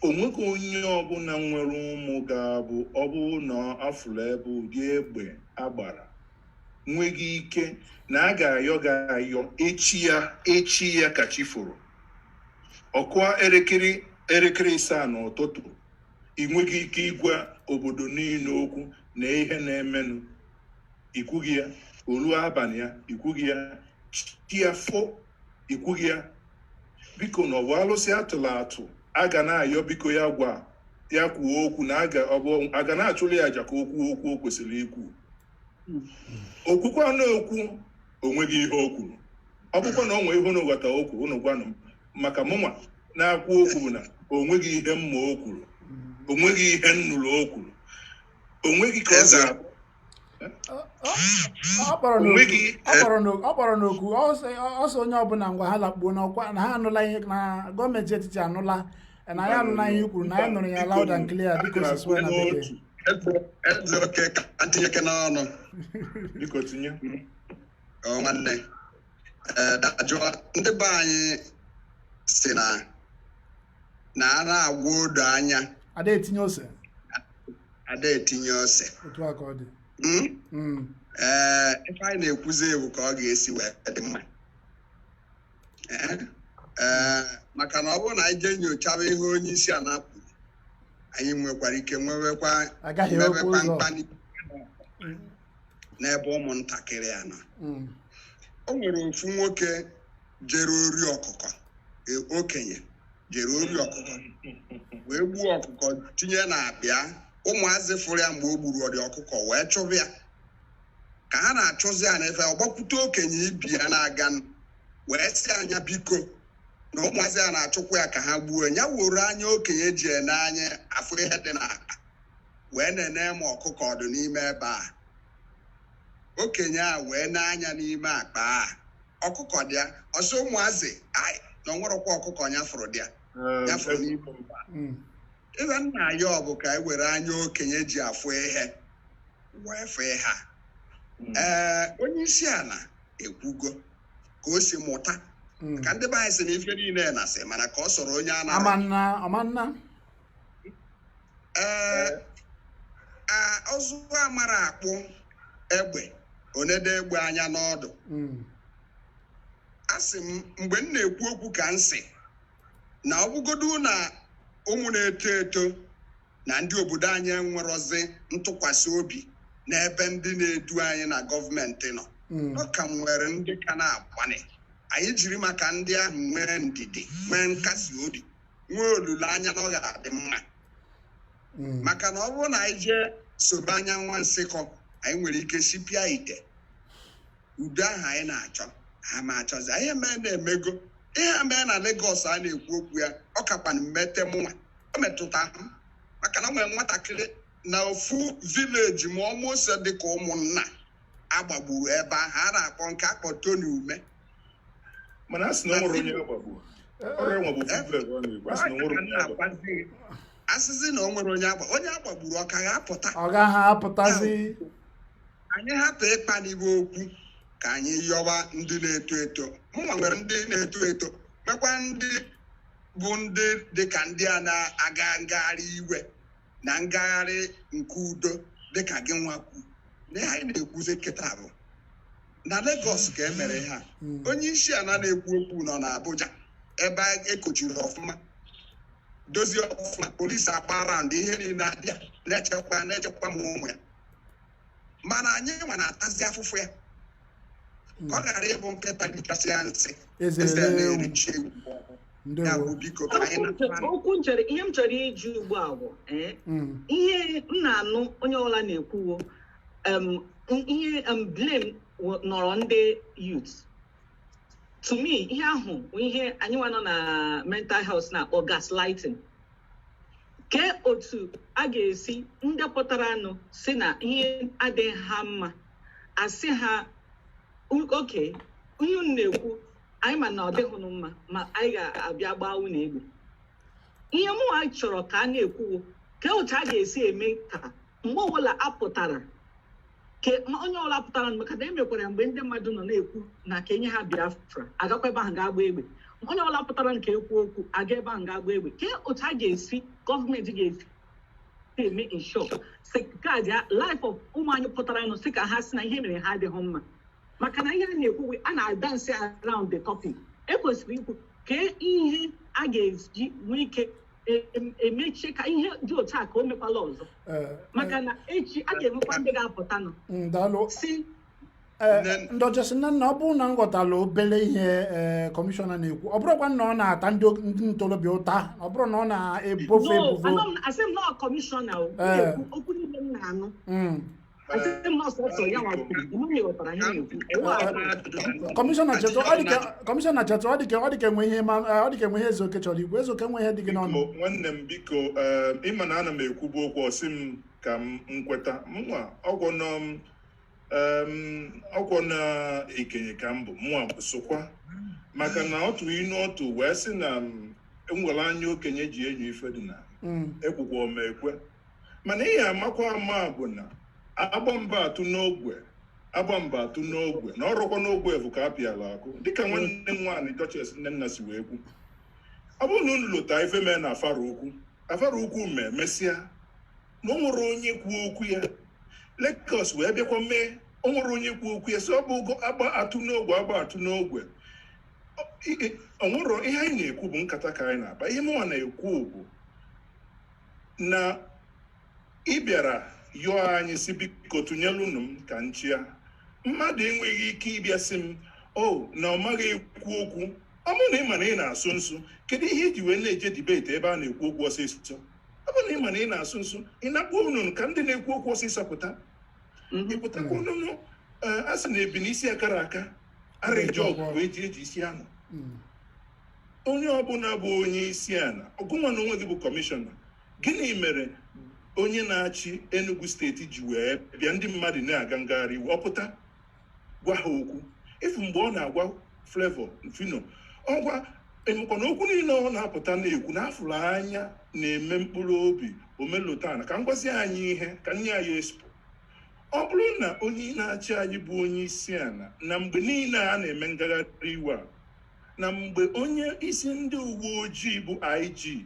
onweghị onye ọbụla nwere ụmụ ga-abụ ọ bụrụ na afụrụ ebe ụdị egbe agbara nweghị ike na a ga-ayọ ga-ayọ echi ya, echi ya ka chi foro, ọkụa elekere 7 n'ụtụtụ, ị nweghị ike ịgwa obodo niile okwu na ihe na-emenụ, ikwughị ya. Oluo abalị ya, ikwughị ya. Chi ya fo, ikwughị ya. Biko, na ọ bụ alụsị atụrụ atụ a ga na-ayọ, biko, ya gwa ya kwuo okwu na aga ọ bụ a ga na-achụrụ ya aja ka o kwuo okwu o kwesịrị ikwu. Okwukwa na okwu onweghị ihe o kwuru. Ọ bụkwa na o nwee ihe unu ghọta o kwuru, unu gwanụ m, maka mụnwa na-akwu okwu bụ na onweghị ihe mma o kwuru, onweghị ihe m nụrụ o kwuru, onweghị ka ọ Eze. ga-abụ. Ọ kpọrọ n'oku. Ọ kpọrọ n'oku, ọ sị onye ọbụla ngwa ha lakpuo n'ọkwa, na ha anụla ihe, na gọọmenti etiti anụla, na ya anụla ihe i kwuru, na anyị nụrụ ya loud and clear, dịka o si sụọ na bekee. N'otu. Eze oke, ka ntinyeke n'ọnụ. Biko tinye. Ọ nwanne, ee, dajụọ. Ndị be anyị si na a na-agwa odo anya ada etinye ose. Ada etinye ose. Otu a ka ọ dị. Ee, ife anyị na-ekwuzi ewu ka ọ ga-esi wee dị mma. Ee, maka na ọ bụrụ na anyị jee nyochaba ihe onye isi ala kwuru, anyị nwekwara ike nwewekwa Agaghị ewekwa nwewekwa ụzọ. mkpali n'ebe ụmụntakịrị a nọ. O nwere ofu nwoke jere ori ọkụkọ, okenye jere ori ọkụkọ wee gbuo ọkụkọ tinye na akpịa. Ụmụazị fụrụ ya mgbe o gburu ọdị ọkụkọ wee chụbụ ya. Ka ha na-achụzi ya n'efe, ọ gbakwute okenye ibi ya na-aga, wee sị anya, biko. Na ụmụazị a na-achụkwa ya ka ha gbuo ya. Were anya okenye ji ene anya afụ ihe dị n'akpa wee nene ma ọkụkọ dị n'ime ebe a. Okenye a wee n'anya n'ime akpa a, ọkụkọ dị ya. Ọsọ ụmụazị ai na onwerọkwa ọkụkọ ya fụrụ dị ya ya fụrụ n'ime. Ibe nna ya ọ bụ ka e were anya okenye ji afụ ihe wee fee ha. Ee, onye isi ala ekwugo ka o si mụta ka ndị be anyị sị na ife niile na-asị mana ka ọ sọrọ onye a na Amanna amanna. Ee, ọzụ amara akpụ egbe onede egbe anya n'ọdụ. Asị m mgbe m na-ekwu okwu ka m sị na ọ bụgodu na ụmụ na-eto eto na ndị obodo anyị enwerozi ntụkwasị obi n'ebe ndị na-edu anyị na gọọmenti nọ, ọ ka nwere ndị ka na-agbanị. Anyị jiri maka ndị ahụ nwee ndidi, nwee nkasi obi, nwee olileanya na ọ ga-adị mma, maka na ọ bụrụ na anyị jee sobe anya nwa nsịkọ, anyị nwere ike sipịa ite udo ahụ anyị na-achọ. Ha ma achọzi ihe mee na-emego ihe mee na Lagos a na-ekwu okwu ya. Ọ kakwana mmete mụnwa o metụta m, maka na nwere nwatakịrị na ofu village ma ọmụose dịka ụmụnna agbagburu ebe ahụ a na-akpọ nke akpọ Tony Ume. Mana a sị na o nwere onye agbagbu ọrịa nwa bụ village ọ na-ekwu, a sị na o nwere onye agbagbu. Asịsị na o nwere onye agba onye agbagburu, ọ ka ga-apụta. Ọ gaghị apụtazi. Anyị hapụ ịkpa n'ibe okwu ka anyị yọwa ndị na-eto eto. Mụnwa nwere ndị na-eto eto, nwekwa ndị bụ ndị dịka ndị a na-aga ngagharị iwe na ngagharị nke udo dịka gị nwa kwu na ihe anyị na-ekwuzi kịta bụ na Lagos ka e mere ha. Onye isi ala na-ekwu okwu nọ n'Abuja ebe ekochiri ọfụma, dozie ọfụma, polisi agba round, ihe niile abịa na-echekwa na-echekwa m ụmụ ya, mana anyị nwa na-atazi afụfụ ya ka ọ ghara ịbụ nkịta richasị ya nsị eze eze ere ewu. na-erichi ewu ya. Ndewo. Bụ biko ka anyị na Okwu m chọrọ, ihe m chọrọ ịjụ ugbu a bụ ihe m na-anụ onye ọbụla na-ekwuwo, ihe blame nọrọ ndị youth. To me, ihe ahụ bụ ihe anyị nwa nọ na mental health na-akpọ gaslighting. Ke otu a ga-esi ndị pụtara anụ si na ihe adịghị ha mma, asị ha, "Oke ihe unu na-ekwu, anyị ma na ọ dịghịnụ mma, ma anyị ga-abịa gbaa unu egbe." Ihe mụnwa chọrọ ka a na-ekwuwo, ke otu a ga-esi eme ka mgbe ọbụla apụtara, ke ma onye ọbụla pụtara, maka na emekwara mgbe ndị mmadụ nọ na-ekwu na ka enye ha Biafra, agakwa ebe ahụ ga-agba egbe. Onye ọbụla pụtara nke ekwu okwu aga ebe ahụ ga-agba egbe. Ke otu a ga-esi, gọọmenti ga-esi eme ensure safeguard ya life of ụmụ anyị pụtara nụ, sị ka ha si na ihe mere ha adịghị mma? Maka na ihe a na-ekwu, a na-adance around the topic. Ekwesịrị ikwu ka ihe a ga-eji nwee ike emechie ka ihe dị otu a ka o mekwala ọzọ, maka na echi a ga-enwekwa ndị ga-apụta nụ Daalụ. si Ndị ọchịchị nne nna, ọ bụrụ na m ghọtara obere ihe kọmishọna na-ekwu, ọ bụrụkwa na ọ na-ata ndị ntorobịa ụta, ọ bụrụ na ọ na-ebofe No, ebubo. anọ m, asị m na ọ kọmishọna o na-ekwu okwu niile m na-anụ. Asị m na ọsọsọ ya nwa kwuru, mụ na ghọtara ihe na-ekwu. Kọmishọna chetụ, ọ dị ka kọmishọna chetụ, ọ dị ka enwe ihe ma ọ dị ka enwe ihe Ezeoke chọrọ ikwu. Ezeoke, nwe ihe dị gị n'ọnụ? Biko, nwanne m, biko, ịma na ana m ekwubu okwu, ọsị m ka m nkweta mụnwa ọgwọ nọ m, ọgwọ na ikenye ka m bụ mụnwa sokwa, maka na ọ tụrụ inu ọtụ wee sị na m enwere anya okenye ji enyo ife dị na ekwukwa m ekwe, mana ihe amakwa ama bụ na agba mba atụ n'ogwe, agba mba atụ n'ogwe na ọrụkwa n'ogwe bụ ka a pịala akụ, dịka nwanne m nwaanyị Duchess Nnenna si wee kwu. Ọ bụrụ na unu lụta ife mee na Afara Ukwu, Afara Ukwu mee mesịa na o nwere onye kwuo okwu ya. Lagos wee bịakwa mee, o nwere onye kwuo okwu ya. So ọ bụ agba atụ n'ogwe, agba atụ n'ogwe. O nwere ihe anyị na-ekwu bụ nkata ka anyị na-akpa. Ihe mụnwa na-ekwu bụ na ị bịara yọọ anyị si biko tụnyelụnụ m ka m chịa. Mmadụ enweghị ike ịbịa sị m o na ọ maghị ekwu okwu. Ọ bụrụ na ị ma na ị na-asụ nsụ, kedu ihe iji wee na-eje debate ebe a na-ekwu okwu ọsịsọ? Ọ bụrụ na ị ma na ị na-asụ nsụ, ị na-akpọ unu ka ndị na-ekwu okwu ọsịsọ pụta. Ịpụtakwa unu, a sị na ebi n'isi akara aka ara eji ọgụ wee ji eji isi anụ. Onye ọbụla bụ onye isi ala, ọgụnwa na onwe gị bụ kọmishọna, gịnị mere onye na-achị Enugu Steeti ji wee bịa, ndị mmadụ na-aga ngagharị iwe, ọ pụta gwa ha okwu? Ifu mgbe ọ na-agwa Flavour Phyno, ọ gwa emekwa na okwu niile ọ na-apụta na-ekwu na afụrụ anya na-eme mkpụrụ obi omelotana. Ka m gwazie anyị ihe, ka nye anyị expo. Ọ bụrụ na onye na-achị anyị bụ onye isi ala, na mgbe niile a na-eme ngagharị iwe a, na mgbe onye isi ndị uwe ojii bụ IG,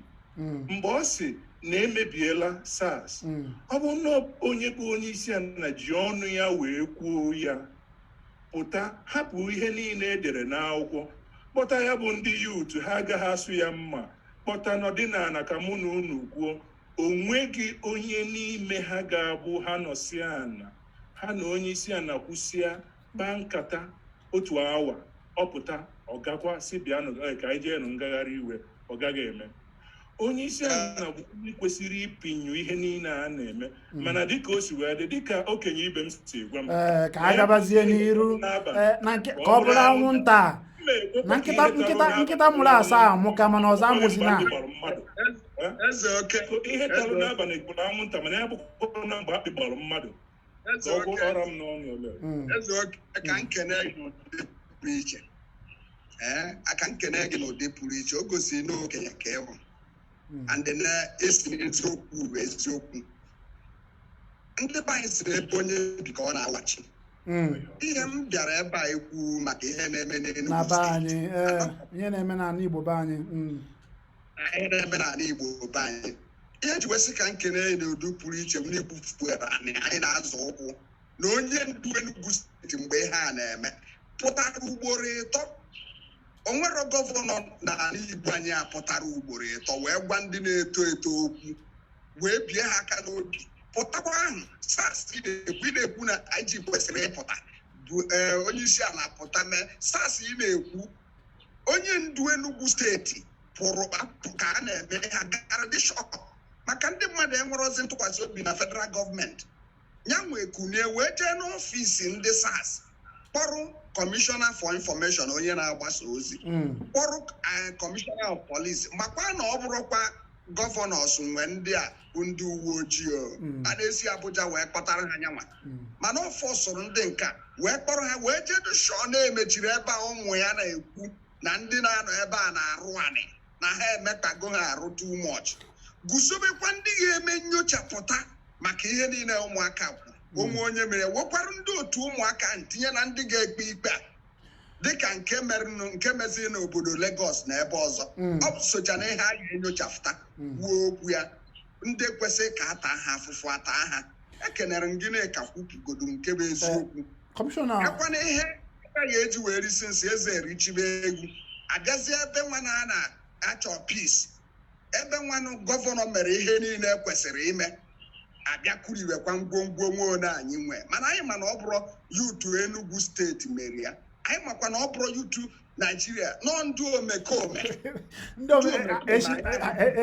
mgbe ọ sị na emebiela SARS, ọ bụ na onye bụ onye isi ala ji ọnụ ya wee kwuo ya, pụta hapụ ihe niile edere n'akwụkwọ, kpọta ya bụ ndị youth, ha agaghị asụ ya mma, kpọta n'ọdịnala ka mụ na unu kwuo. Onweghị onye n'ime ha ga-abụ ha nọsịa ana, ha na onye isi ala kwụsịa, kpaa nkata otu awa, ọpụta ọ gakwa si bịanụ, ka anyị jeenụ ngagharị iwe. Ọ gaghị eme. Onye isi ala bụ onye kwesịrị ịpịnyụ ihe niile a na-eme, mana dịka o si wee dị, dịka okenye ibe m si gwa m, Ee, ka a gabazie n'iru. n'abalị, Ee, na nke ka ọ bụrụ anwụnta na nkịta nkịta nkịta mụrụ asaa amụka, mana ọzọ amụzina. Eze oke. Ihe tarụ n'abalị bụ na anwụnta, mana ya bụkwa na mgbe akpị gbara mmadụ Eze ka ọgwụ oke. ọra m n'ọnụ ole. Eze oke, ka nkene gị n'ụdị pụrụ iche. Ee, aka nkene gị n'ụdị pụrụ iche. O gosiri na okenye ka ịhụ and na-esi n'eziokwu bụ eziokwu. Ndị be anyị siri ebe onye bi ka ọ na-awachi. Ihe m bịara ebe a ikwu maka ihe na-eme n'Enugu Na be Steeti. anyị, ee, ihe na-eme n'ala Igbo be anyị. Ihe na-eme n'ala Igbo be anyị, ihe eji wesị ka nkene n'ụdị pụrụ iche m na-ekwufuere anị anyị na-azọ ụkwụ na onye ndu Enugu Steeti, mgbe ihe a na-eme, pụtara ugboro 3. O nwere gọvanọ n'ala Igbo anyị a pụtara ugboro 3 wee gwa ndị na-eto eto okwu, wee bie ha aka n'obi, pụtakwa ahụ SARS ị na-ekwu, ị na-ekwu na IG kwesịrị ịpụta bụ ee, onye isi ala pụta mee SARS ị na-ekwu. Onye ndu Enugu Steeti pụrụ apụ ka a na-eme ha gara dị shock, maka ndị mmadụ enwerozi ntụkwasị obi na federal gọọmenti. Ya nwee kunie wee jee n'ọfịs ndị SARS, kpọrọ kọmishọna for information, onye na-agbasa ozi, kpọrọ kọmishọna of police, makwa na ọ bụrụkwa governors nwe ndị a bụ ndị uwe ojii o. A na-esi Abuja wee kpọtara ha nyanwa, mana ọ fọsụrụ ndị nka wee kpọrọ ha wee jedu shọ na-emechiri ebe a. Ụmụ ya na-ekwu na ndị na-anọ ebe a na-arụ anị na ha emekpago ha arụ too much. Guzobekwa ndị ga-eme nyochapụta maka ihe niile ụmụaka kwuru. Onwe onye mere, wekwara ndị otu ụmụaka ntinye na ndị ga-ekpe ikpe a, dịka nke mere nke meziri n'obodo Lagos na ebe ọzọ. Ọ bụ socha na ihe a ga-enyochapụta, kwuo okwu ya, ndị kwesịrị ka a taa ha afụfụ ata ha. Ekenere m gị na ka kwupụgodo nke bụ eziokwu. Kọmishọna. Ekwana ihe a ga-eji wee risi nsị eze erichibe egwu, abịazie ebe nwa na a na-achọ peace, ebe nwanụ gọvanọ mere ihe niile kwesịrị ime, abịa kuriwekwa ngwongwo nwe one anyị nwee. Mana anyị ma na ọ bụrụ youth Enugu Steeti mere ya, anyị makwa na ọ bụrụ youth Naijiria nọ ndụ omekome. Ndị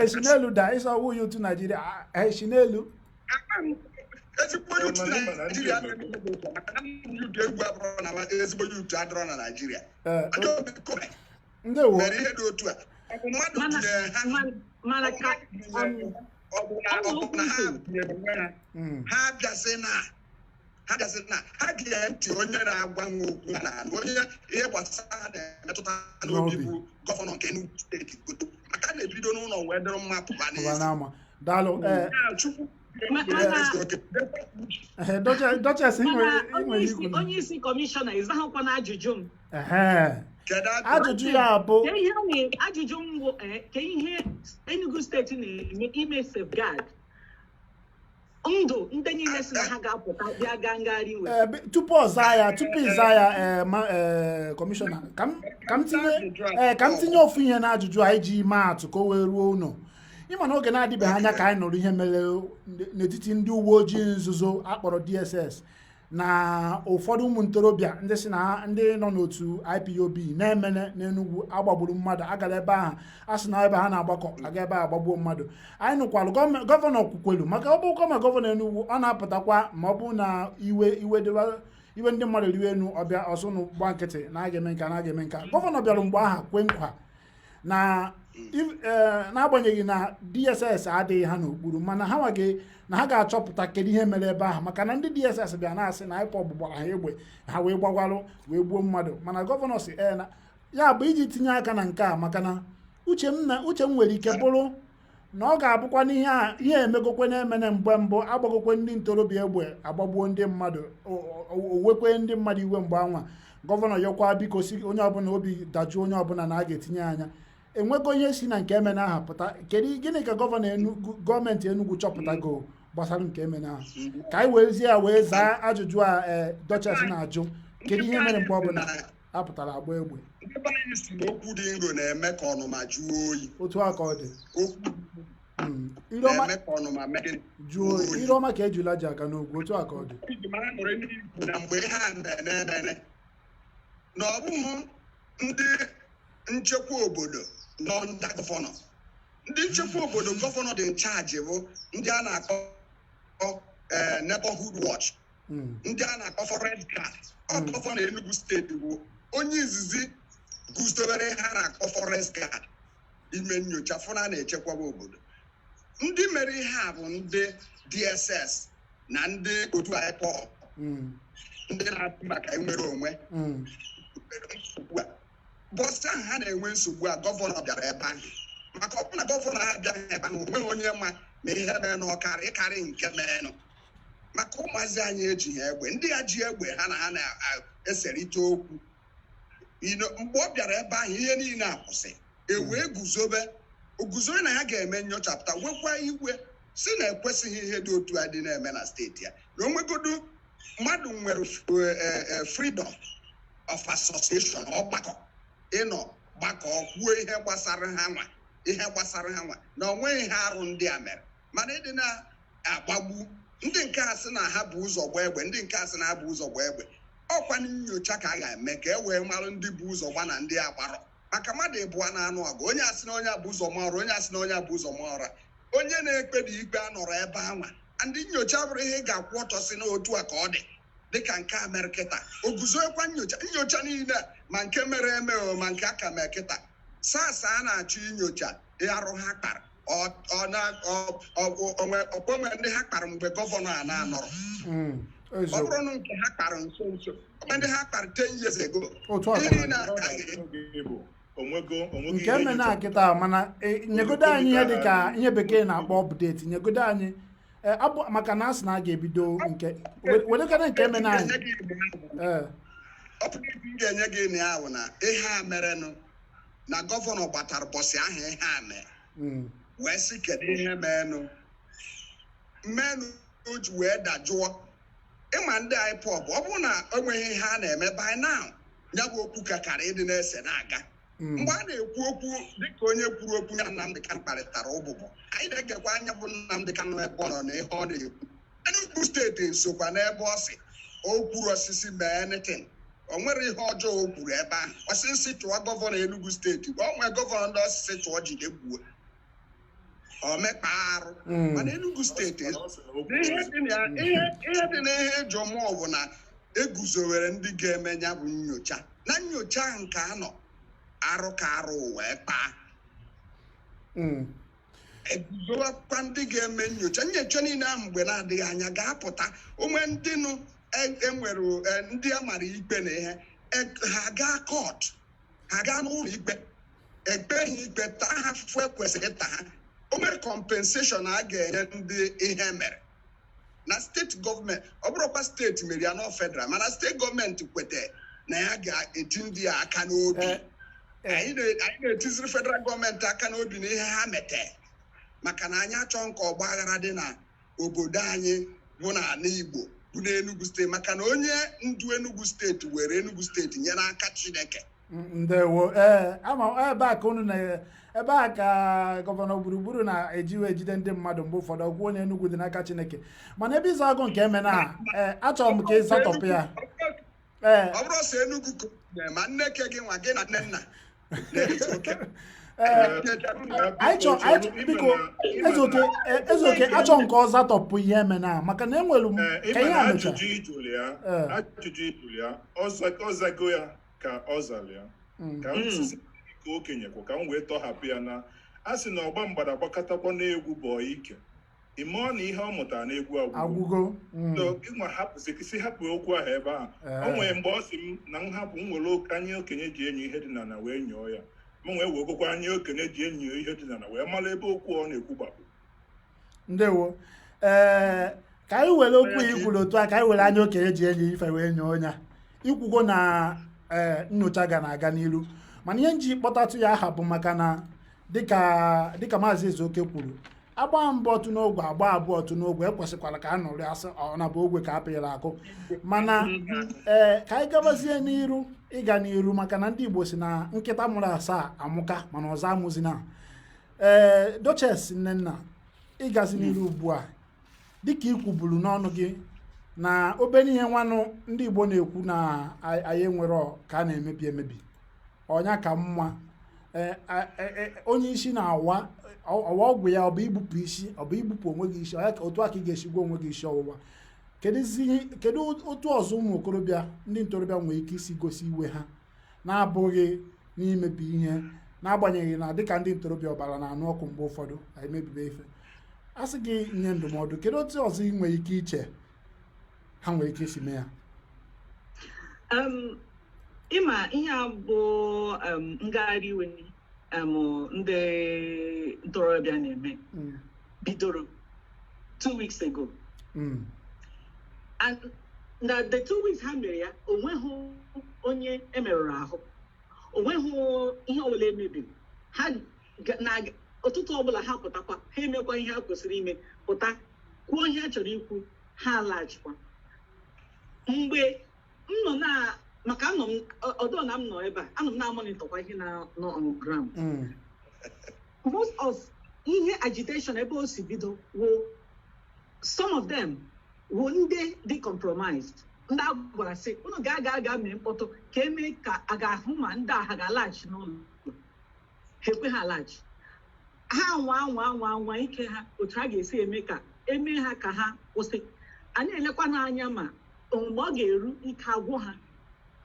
esi n'elu da ịsọ ọwụ youth Naijiria esi n'elu. Ezigbo youth Naijiria, maka na youth egwu abụrụ na ezigbo youth adịrọ na Naijiria. Ndị omekome Ndewo. mere ihe dị otu a. Ọ bụ mmadụ Mana tinyere ha? Mana ka Ọ bụ na ha tinyere onwe ha? Ha bịasị na ha gee ntị onye na-agwa nwa okwu na onye ihe gbasara ha na-emetụta n'obi N'obi. bụ gọvanọ nke Enugu Steeti goto, maka a na-ebido n'ụlọ wee dịrị mma pụba Pụba n'ezi. n'ama. Daalụ, ee. Ya, Chukwu. Ehe, Duchess, ị Mana nwere onye isi ikwu. Onye isi kọmishọna, ịzaghịkwa na ajụjụ m. Ehe. Kedu? Ajụjụ ya bụ Ka ihe a ajụjụ m bụ, ka ihe Enugu Steeti na-eme ime safeguard ndụ ndị niile si na ha ga-apụta bịa gaa ngagharị iwe? Ee, tupu ọ zaa ya, tupu ị zaa ya, ee, ma ee, kọmishọna, ka m tinye ofu ihe n'ajụjụ anyị ji maa atụ ka o wee ruo ụlọ. Ịma na oge na-adịbeghị anya ka anyị nụrụ ihe mere n'etiti ndị uwe ojii nzuzo akpọrọ DSS na ụfọdụ ụmụ ntorobịa ndị si na ndị nọ n'otu IPOB na-emene n'Enugwu. Agbagburu mmadụ, agara ebe ahụ a sị na ebe ha na-agbakọ, aga ebe a agbagbuo mmadụ. Anyị nụkwalụ gọvanọ kwukwelu maka ọ bụkwa ma gọvanọ Enugwu ọ na-apụtakwa, ma ọ bụ na iwe iwe dịwa, iwe ndị mmadụ riwe enu, ọbịa ọsọ nụ gba nkịtị na a ga-eme nka na a ga-eme nka. Gọvanọ bịara mgbe aha kwe nkwa. Na n'agbanyeghị na DSS adịghị ha n'okpuru, mana ha nwaghị na ha ga-achọpụta kedu ihe mere ebe ahụ, maka na ndị DSS bịa na-asị na IPOB gbara ha egbe, ha wee gbagwarụ wee gbuo mmadụ. Mana gọvanọ si ee, na ya bụ iji tinye aka na nke a, maka na uche m na uche m nwere ike bụrụ na ọ ga-abụkwa n'ihe a ihe emegokwe na-emene mgbe mbụ, agbagokwe ndị ntorobịa egbe, agbagbuo ndị mmadụ, o wekwe ndị mmadụ iwe. Mgbe anwa gọvanọ yọkwa biko, si onye ọbụla obi dajụọ, onye ọbụla na a ga-etinye anya. Enwego ihe si na nke emene aha pụta? Kedu gịnị ka gọvanọ Enugu, gọọmenti Enugu chọpụtago gbasara nke emene aha, ka anyị werezie ya wee zaa ajụjụ a ee Duchess na-ajụ, kedu ihe mere mgbe ọbụla a pụtara agba egbe? Ndị be anyị si na okwu dị nro na-eme ka ọnụma jụọ oyi. Otu a ka ọ dị. Okwu Ire ọma na-eme ka ọnụma mee gịnị? Jụọ oyi. Ire ọma ka ejula ji aga n'ogwu. Otu a ka ọ dị. Iji mara nọrọ n'ikwu na mgbe ihe a na-emene na ọ bụghị ndị nchekwa obodo nọ nda gọvanọ, ndị nchekwa obodo gọvanọ dị in charge bụ ndị a na-akpọ neighborhood watch, ndị a na-akpọ forest guard. Ọ gọvanọ Enugu steeti bụ onye izizi guzobere ha na-akpọ forest guard, ime nyocha fụ na a na-echekwaba obodo. Ndị mere ihe a bụ ndị DSS na ndị otu IPOB, ndị na-atụ maka inwere onwe nwere nsogbu a. Bọsị ahụ ha na-enwe nsogbu a, gọvanọ bịara ebe ahụ, maka ọ bụrụ na gọvanọ abịaghị ebe ahụ, onweghị onye ma ma ihe mere na ọkarị ịkarị nke merenụ, maka ụmụazị anyị ejighị egbe, ndị a ji egbe ha na ha na-eserite okwu. Mgbe ọ bịara ebe ahụ, ihe niile akwụsị. E wee guzobe oguzobe na ya ga-eme nyochapụta, nwekwa iwe si na ekwesịghị ihe dị otu a dị na-eme na steeti ya, na onwegodu mmadụ nwere freedom of association, ọgbakọ, ịnọ gbakọ kwuo ihe gbasara ha nwa, ihe gbasara ha nwa, na onweghị ihe arụ ndị a mere. Mana ịdị na-agbagbu ndị nke a sị na ha bụ ụzọ gbaa egbe, ndị nke a sị na ha bụ ụzọ gbaa egbe, ọkwa nyocha ka a ga-eme ka e wee marụ ndị bụ ụzọ gba na ndị agbarọ, maka mmadụ ịbụọ na-anụ ọgụ, onye asị na onye a bụ ụzọ ma ọra, onye asị na onye a bụ ụzọ ma ọra, onye na-ekpebi ikpe anọrọ ebe anwa. Ndị nyocha bụrụ ihe ị ga-akwụ ọtọ si n'otu a ka ọ dị, dịka nke a mere kịta. O guzokwa nyocha, nyocha niile a, ma nke mere eme o, ma nke aka mee kịta, SARS a na-achọ inyocha arụ ha kpara. Ọ na ọkwenwe ndị ha kpara mgbe gọvanọ a na-anọrọ. Ọ Eziokwu. bụrụ na nke ha kpara nso nso, ọ ndị ha kpara 10 years ago. Otu a ka ihe ọ dị. niile a ka a ga- Oge bụ onwego onwego Nke ihe eme na nyocha. kịta, mana nyegodo anyị ihe dịka ihe bekee na-akpọ update, nyegodo anyị abụ, maka na a sị na a ga-ebido nke werekana nke eme na anyị Ga-enye gị mgbe ahụ. Update m ga-enye gị na ya bụ na ihe a merenụ na gọvanọ gbatara bọsị ahụ ihe a mere, wee sị kedu ihe menụ mmenụ o ji wee dajụọ. Ịma ndị IPOB, ọ bụrụ na enweghị ihe a na-eme by now, ya bụ okwu kakara ịdị na-ese na-aga. Mgbe a na-ekwu okwu dịka onye kwuru okwu ya, Nnamdị Kanụ kparịtara ụbụbọ, anyị na-egekwa anya bụ Nnamdị Kanụ ebe ọ nọ na ihe ọ na-ekwu. Enugu steeti sokwa n'ebe ọ sị o kwuru osisi mee anything, o nwere ihe ọjọọ o kwuru ebe ahụ. Ọsịsị chụọ gọvanọ Enugu steeti, o nwee gọvanọ ndị ọsịsị chụọ jide gbuo o mekpa arụ. Mana Enugu steeti Mana ọ sị na okwu ihe ezi. dị na ihe dị na ihe ịjụ mmụọ bụ na eguzowere ndị ga-eme ya bụ nyocha, na nyocha nke anọ arụ ka arụ wee kpaa. Eguzowekwa ndị ga-eme nyocha, nyocha niile ahụ mgbe na-adịghị anya ga-apụta onwe ndị nụ enwere ndị a mara ikpe na ihe ha gaa court, ha gaa n'ụlọ ikpe, ekpe ha ikpe, taa ha afụfụ ekwesịrị ịta ha. O nwere compensation a ga-enye ndị ihe mere na steeti gọọmenti. Ọ bụrụkwa steeti mere ya nọ federal, mana steeti gọọmenti kweta na ya ga-eti ndị a aka n'obi. Anyị na-etiziri federal gọọmenti aka n'obi na ihe ha mete, maka na anyị achọ nke ọgba aghara dị na obodo anyị bụ n'ala Igbo, bụ n'Enugu steeti, maka na onye ndu Enugu steeti were Enugu steeti nye n'aka Chineke. Ndewo. Ee, ama ebe a ka unu na ebe a ka gọvanọ Gburugburu na-eji wee jide ndị mmadụ mgbe ụfọdụ, ọgwụ onye Enugu dị n'aka Chineke. Mana ebe ịza agụ nke eme na ee, achọrọ m ka ịzatọpụ ya ee. Ọ bụrụ sọ Enugu ka o mere, ma nneke gị nwa gị na nne nna na-ezu oke. Ee, anyị chọ biko, Ezeoke, Ezeoke, achọ m ka ọ zatọpụ ihe eme na, maka na enwere m Ee, ka ịma ihe na a mecha ajụjụ ijụrụ ya, Ee. ajụjụ ijụrụ ya, ọ zago ya ka ọ zara ya. Ka m sisi Ka okenye kwa ka m wee tọhapụ ya na a sị na ọgba mgbada gbakọtakwa n'egwu bụ ike ime ọ na ihe ọ mụtara n'egwu agwụgo. Agwụgo. So ịnwa hapụ si hapụ okwu ahụ ebe ahụ. O nwere mgbe ọ sị m na m hapụ, m were anya okenye ji enyo ihe dị n'ala wee nyọọ ya. M wee wegokwa anya okenye ji enyo ihe dị n'ala wee mara ebe okwu ọ na-ekwu gbapụ. Ndewo. Ee, ka anyị were okwu i kwuru otu a, ka anyị were anya okenye ji enyi ife wee nyoo ya. Ikwugo na ee, nyocha ga na-aga n'iru, mana ihe nji kpọtatụ ya aha bụ maka na dịka Maazị Ezeoke kwuru, agba mbụ otu n'ogwe, agba abụọ otu n'ogwe, ekwesịkwara ka a nọrọ asị ọ na bụ ogwe ka a pịrị akụ. Mana ee, ka anyị gabazie n'iru, ịga n'iru, maka na ndị Igbo si na nkịta mụrụ asaa amụka, mana ọzọ amụzina. Ee, Duchess Nnenna, ịgazi n'iru ugbu a, dịka i kwuburu n'ọnụ gị na obere ihe nwanụ ndị Igbo na-ekwu na anyị enwero ka a na-emebi emebi, ọnya ka mma. Ee, onye isi na-awa ọwa ọgwụ ya, ọ bụ igbupụ isi, ọ bụ igbupụ onwe gị isi, ọya ka otu aka ị ga-esi gwa onwe gị isi ọwụwa. Kedu otu ọzọ ụmụ okorobịa, ndị ntorobịa nwere ike isi gosi iwe ha na-abụghị n'imebi ihe, n'agbanyeghị na dịka ndị ntorobịa ọbara na-anụ ọkụ, mgbe ụfọdụ anyị mebibe ife? A sị gị nye ndụmọdụ, kedu otu ọzọ ị nwere ike iche ha nwere ike isi mee ya? Ịma ihe a bụ ngagharị iwe ndị ntorobịa na-eme bidoro 2 weeks ago, and na the 2 weeks ha mere ya, onweghị onye emerụrụ ahụ, onweghị ihe ọbụla emebiri. Ha na ụtụtụ ọbụla ha pụtakwa, ha emekwa ihe ha kwesịrị ime, pụta kwuo ihe ha chọrọ ikwu, ha alaghachikwa. Mgbe m nọ na maka anọ m ọdọ na m nọ ebe a, anọ m na-amonitorkwa ihe na nọ on ground. Most of ihe agitation ebe o si bido wụ some of them wụ ndị dị compromised, ndị a gwara sị unu ga-aga aga mee mkpọtụ ka emee ka a ga-ahụ ma ndị a ha ga-alaghachi n'ụlọ. Ha ekwe ha alaghachi. Ha anwa anwa anwa anwa ike ha otu ha ga-esi eme ka emee ha ka ha kwụsị. Anyị elekwa n'anya ma mgbe ọ ga-eru ike agwụ ha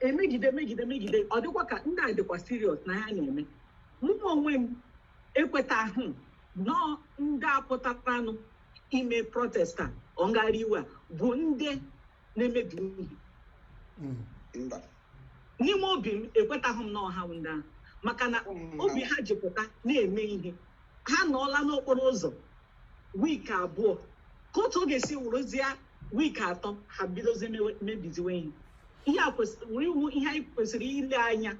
emegide megide megide. Ọ dịkwa ka ndị a dịkwa serious na ya na-eme. Mụ onwe m ekwetahụ nọọ ndị apụtaranụ ime protest a, ọ ngagharị iwe a, bụ ndị na-emebi ihe. Mba. N'ime obi m, ekwetahụ m n'ọha ndị ahụ, maka na obi ha jipụta na-eme ihe, ha nọọla n'okporo ụzọ week 2, ka otu ọ ga-esi wụrụzie week 3 ha bidozie mebiziwe ihe. Ihe a kwesịrị iwu, ihe anyị kwesịrị ile anya,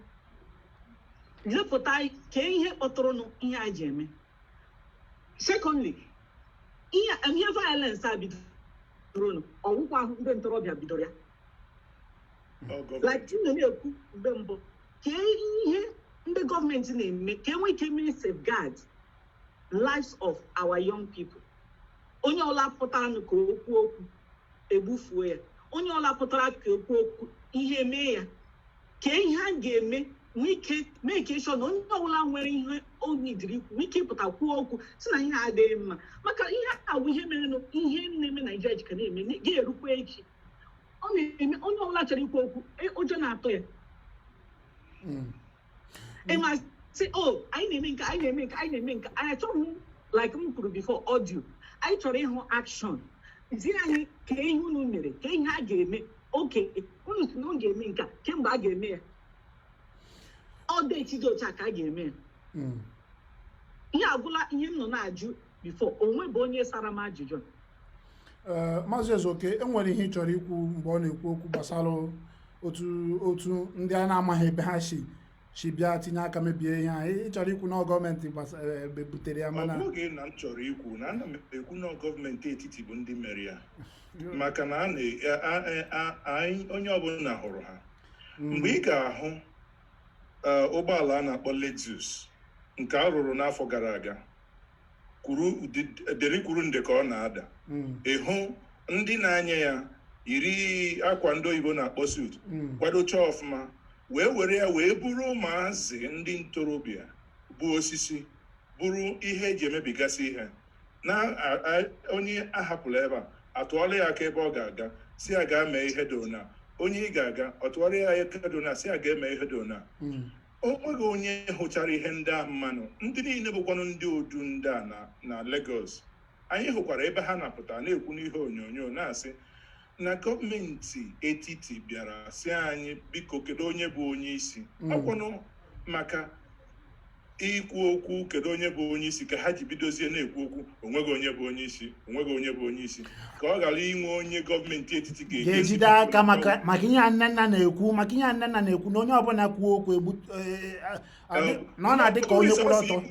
lepụta kee ihe kpọtụrụnụ ihe a ji eme. Secondly, ihe violence a bidoro, ọgwụkwa ahụ ndị ntorobịa bidoro ya. Ọ like gọọmenti. M na-ekwu mgbe mbụ, kee ihe ndị gọọmenti na-eme ka enwee ike mee safeguard lives of our young people? Onye ọla pụtara ka o kwuo okwu, egbufuo ya. Onye ọla pụtara ka o kwuo okwu, ihe mee ya. Kee ihe a ga-eme nwee ike mee ka ịchọ na onye ọbụla nwere ihe o nidiri ikwu nwee ike ịpụta kwuo okwu, si na ihe a adịghị mma? Maka ihe a bụ ihe mere, ihe na-eme Naijiria ji ka na-eme, ga-erukwa echi. Ọ na-eme onye ọbụla chọrọ ikwu okwu, ụjọ na-atụ ya. Ịma sị, o anyị na-eme nke anyị na-eme, nke anyị na-eme, nke anyị achọghị. Like m kwuru before audio, anyị chọrọ ịhụ action. Zi anyị ka ihe unu mere, ka ihe a ga-eme. Oke unu si na unu ga-eme nke a, kemgbe a ga-eme ya, ọ date dị otu a ka a ga-eme ya. Ihe agwụla ihe m nọ na-ajụ before, onwe bụ onye sara m ajụjụ a. Ee, Maazị Ezeoke, enwere ihe ị chọrọ ikwu mgbe ọ na-ekwu okwu gbasara otu ndị a na-amaghị ebe ha si bịa tinye aka mebie ihe a? Ị chọrọ ikwu na ọ gọọmenti butere ya? Ọ Mana bụghị na m chọrọ ikwu na ana m ekwu na gọọmenti etiti bụ ndị mere ya, maka na a na anyị onye ọbụla hụrụ ha. Mgbe ị ga-ahụ ụgbọala a na-akpọ Lexus nke a rụrụ n'afọ gara aga, kwuru deri kwuru nde ka ọ na-ada, ịhụ ndị na-anya ya yiri akwa ndị oyibo na-akpọ suit, kwadocha ọfụma, wee were ya wee buru ụmụazị ndị ntorobịa bụ osisi, bụrụ ihe eji emebigasị ihe na onye ahapụla ebe a, atụọla ya aka ebe ọ ga-aga, si ya gaa mee ihe do na onye ị ga-aga, ọ tụọrọ ya aka do na si ya ga-eme ihe do na. O nweghị onye hụchara ihe ndị a mmanụ. Ndị niile bụkwanụ ndị odu ndị a na Lagos, anyị hụkwara ebe ha napụta na-ekwu n'ihe onyonyo na-asị na gọọmenti etiti bịara sị anyị, biko, kedu onye bụ onye isi? Ọkwanụ maka ikwu okwu kedu onye bụ onye isi ka ha ji bidozie na-ekwu okwu onweghị onye bụ onye isi, onweghị onye bụ onye isi, ka ọ ghara inwe onye gọọmenti etiti ga-ejide aka maka ihe a Nnenna na-ekwu, maka ihe a Nnenna na-ekwu na onye ọbụla kwuo okwu egbu na ọ na-adị ka onye kwụrụ ọtọ.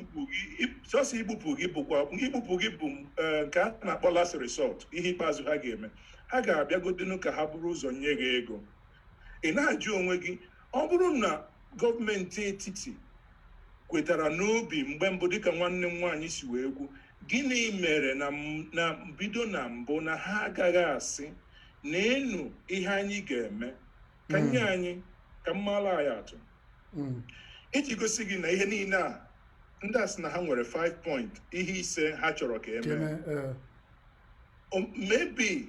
Sọsọ igbupụ gị bụkwa igbupụ gị bụ nke a na-akpọ last resort. Ihe ikpeazụ ha ga-eme, ha ga-abịagodinu ka ha buru ụzọ nye gị ego. Ị na-ajụ onwe gị, ọ bụrụ na gọọmenti etiti kwetara n'obi mgbe mbụ, dịka nwanne m nwaanyị si wee kwu, gịnị mere na bido na mbụ na ha agaghị asị na enu ihe anyị ga-eme ka nye anyị ka mmalụ anyị atụ iji gosi gị na ihe niile a ndị a sị na ha nwere 5 point, ihe 5 ha chọrọ ka eme? Maybe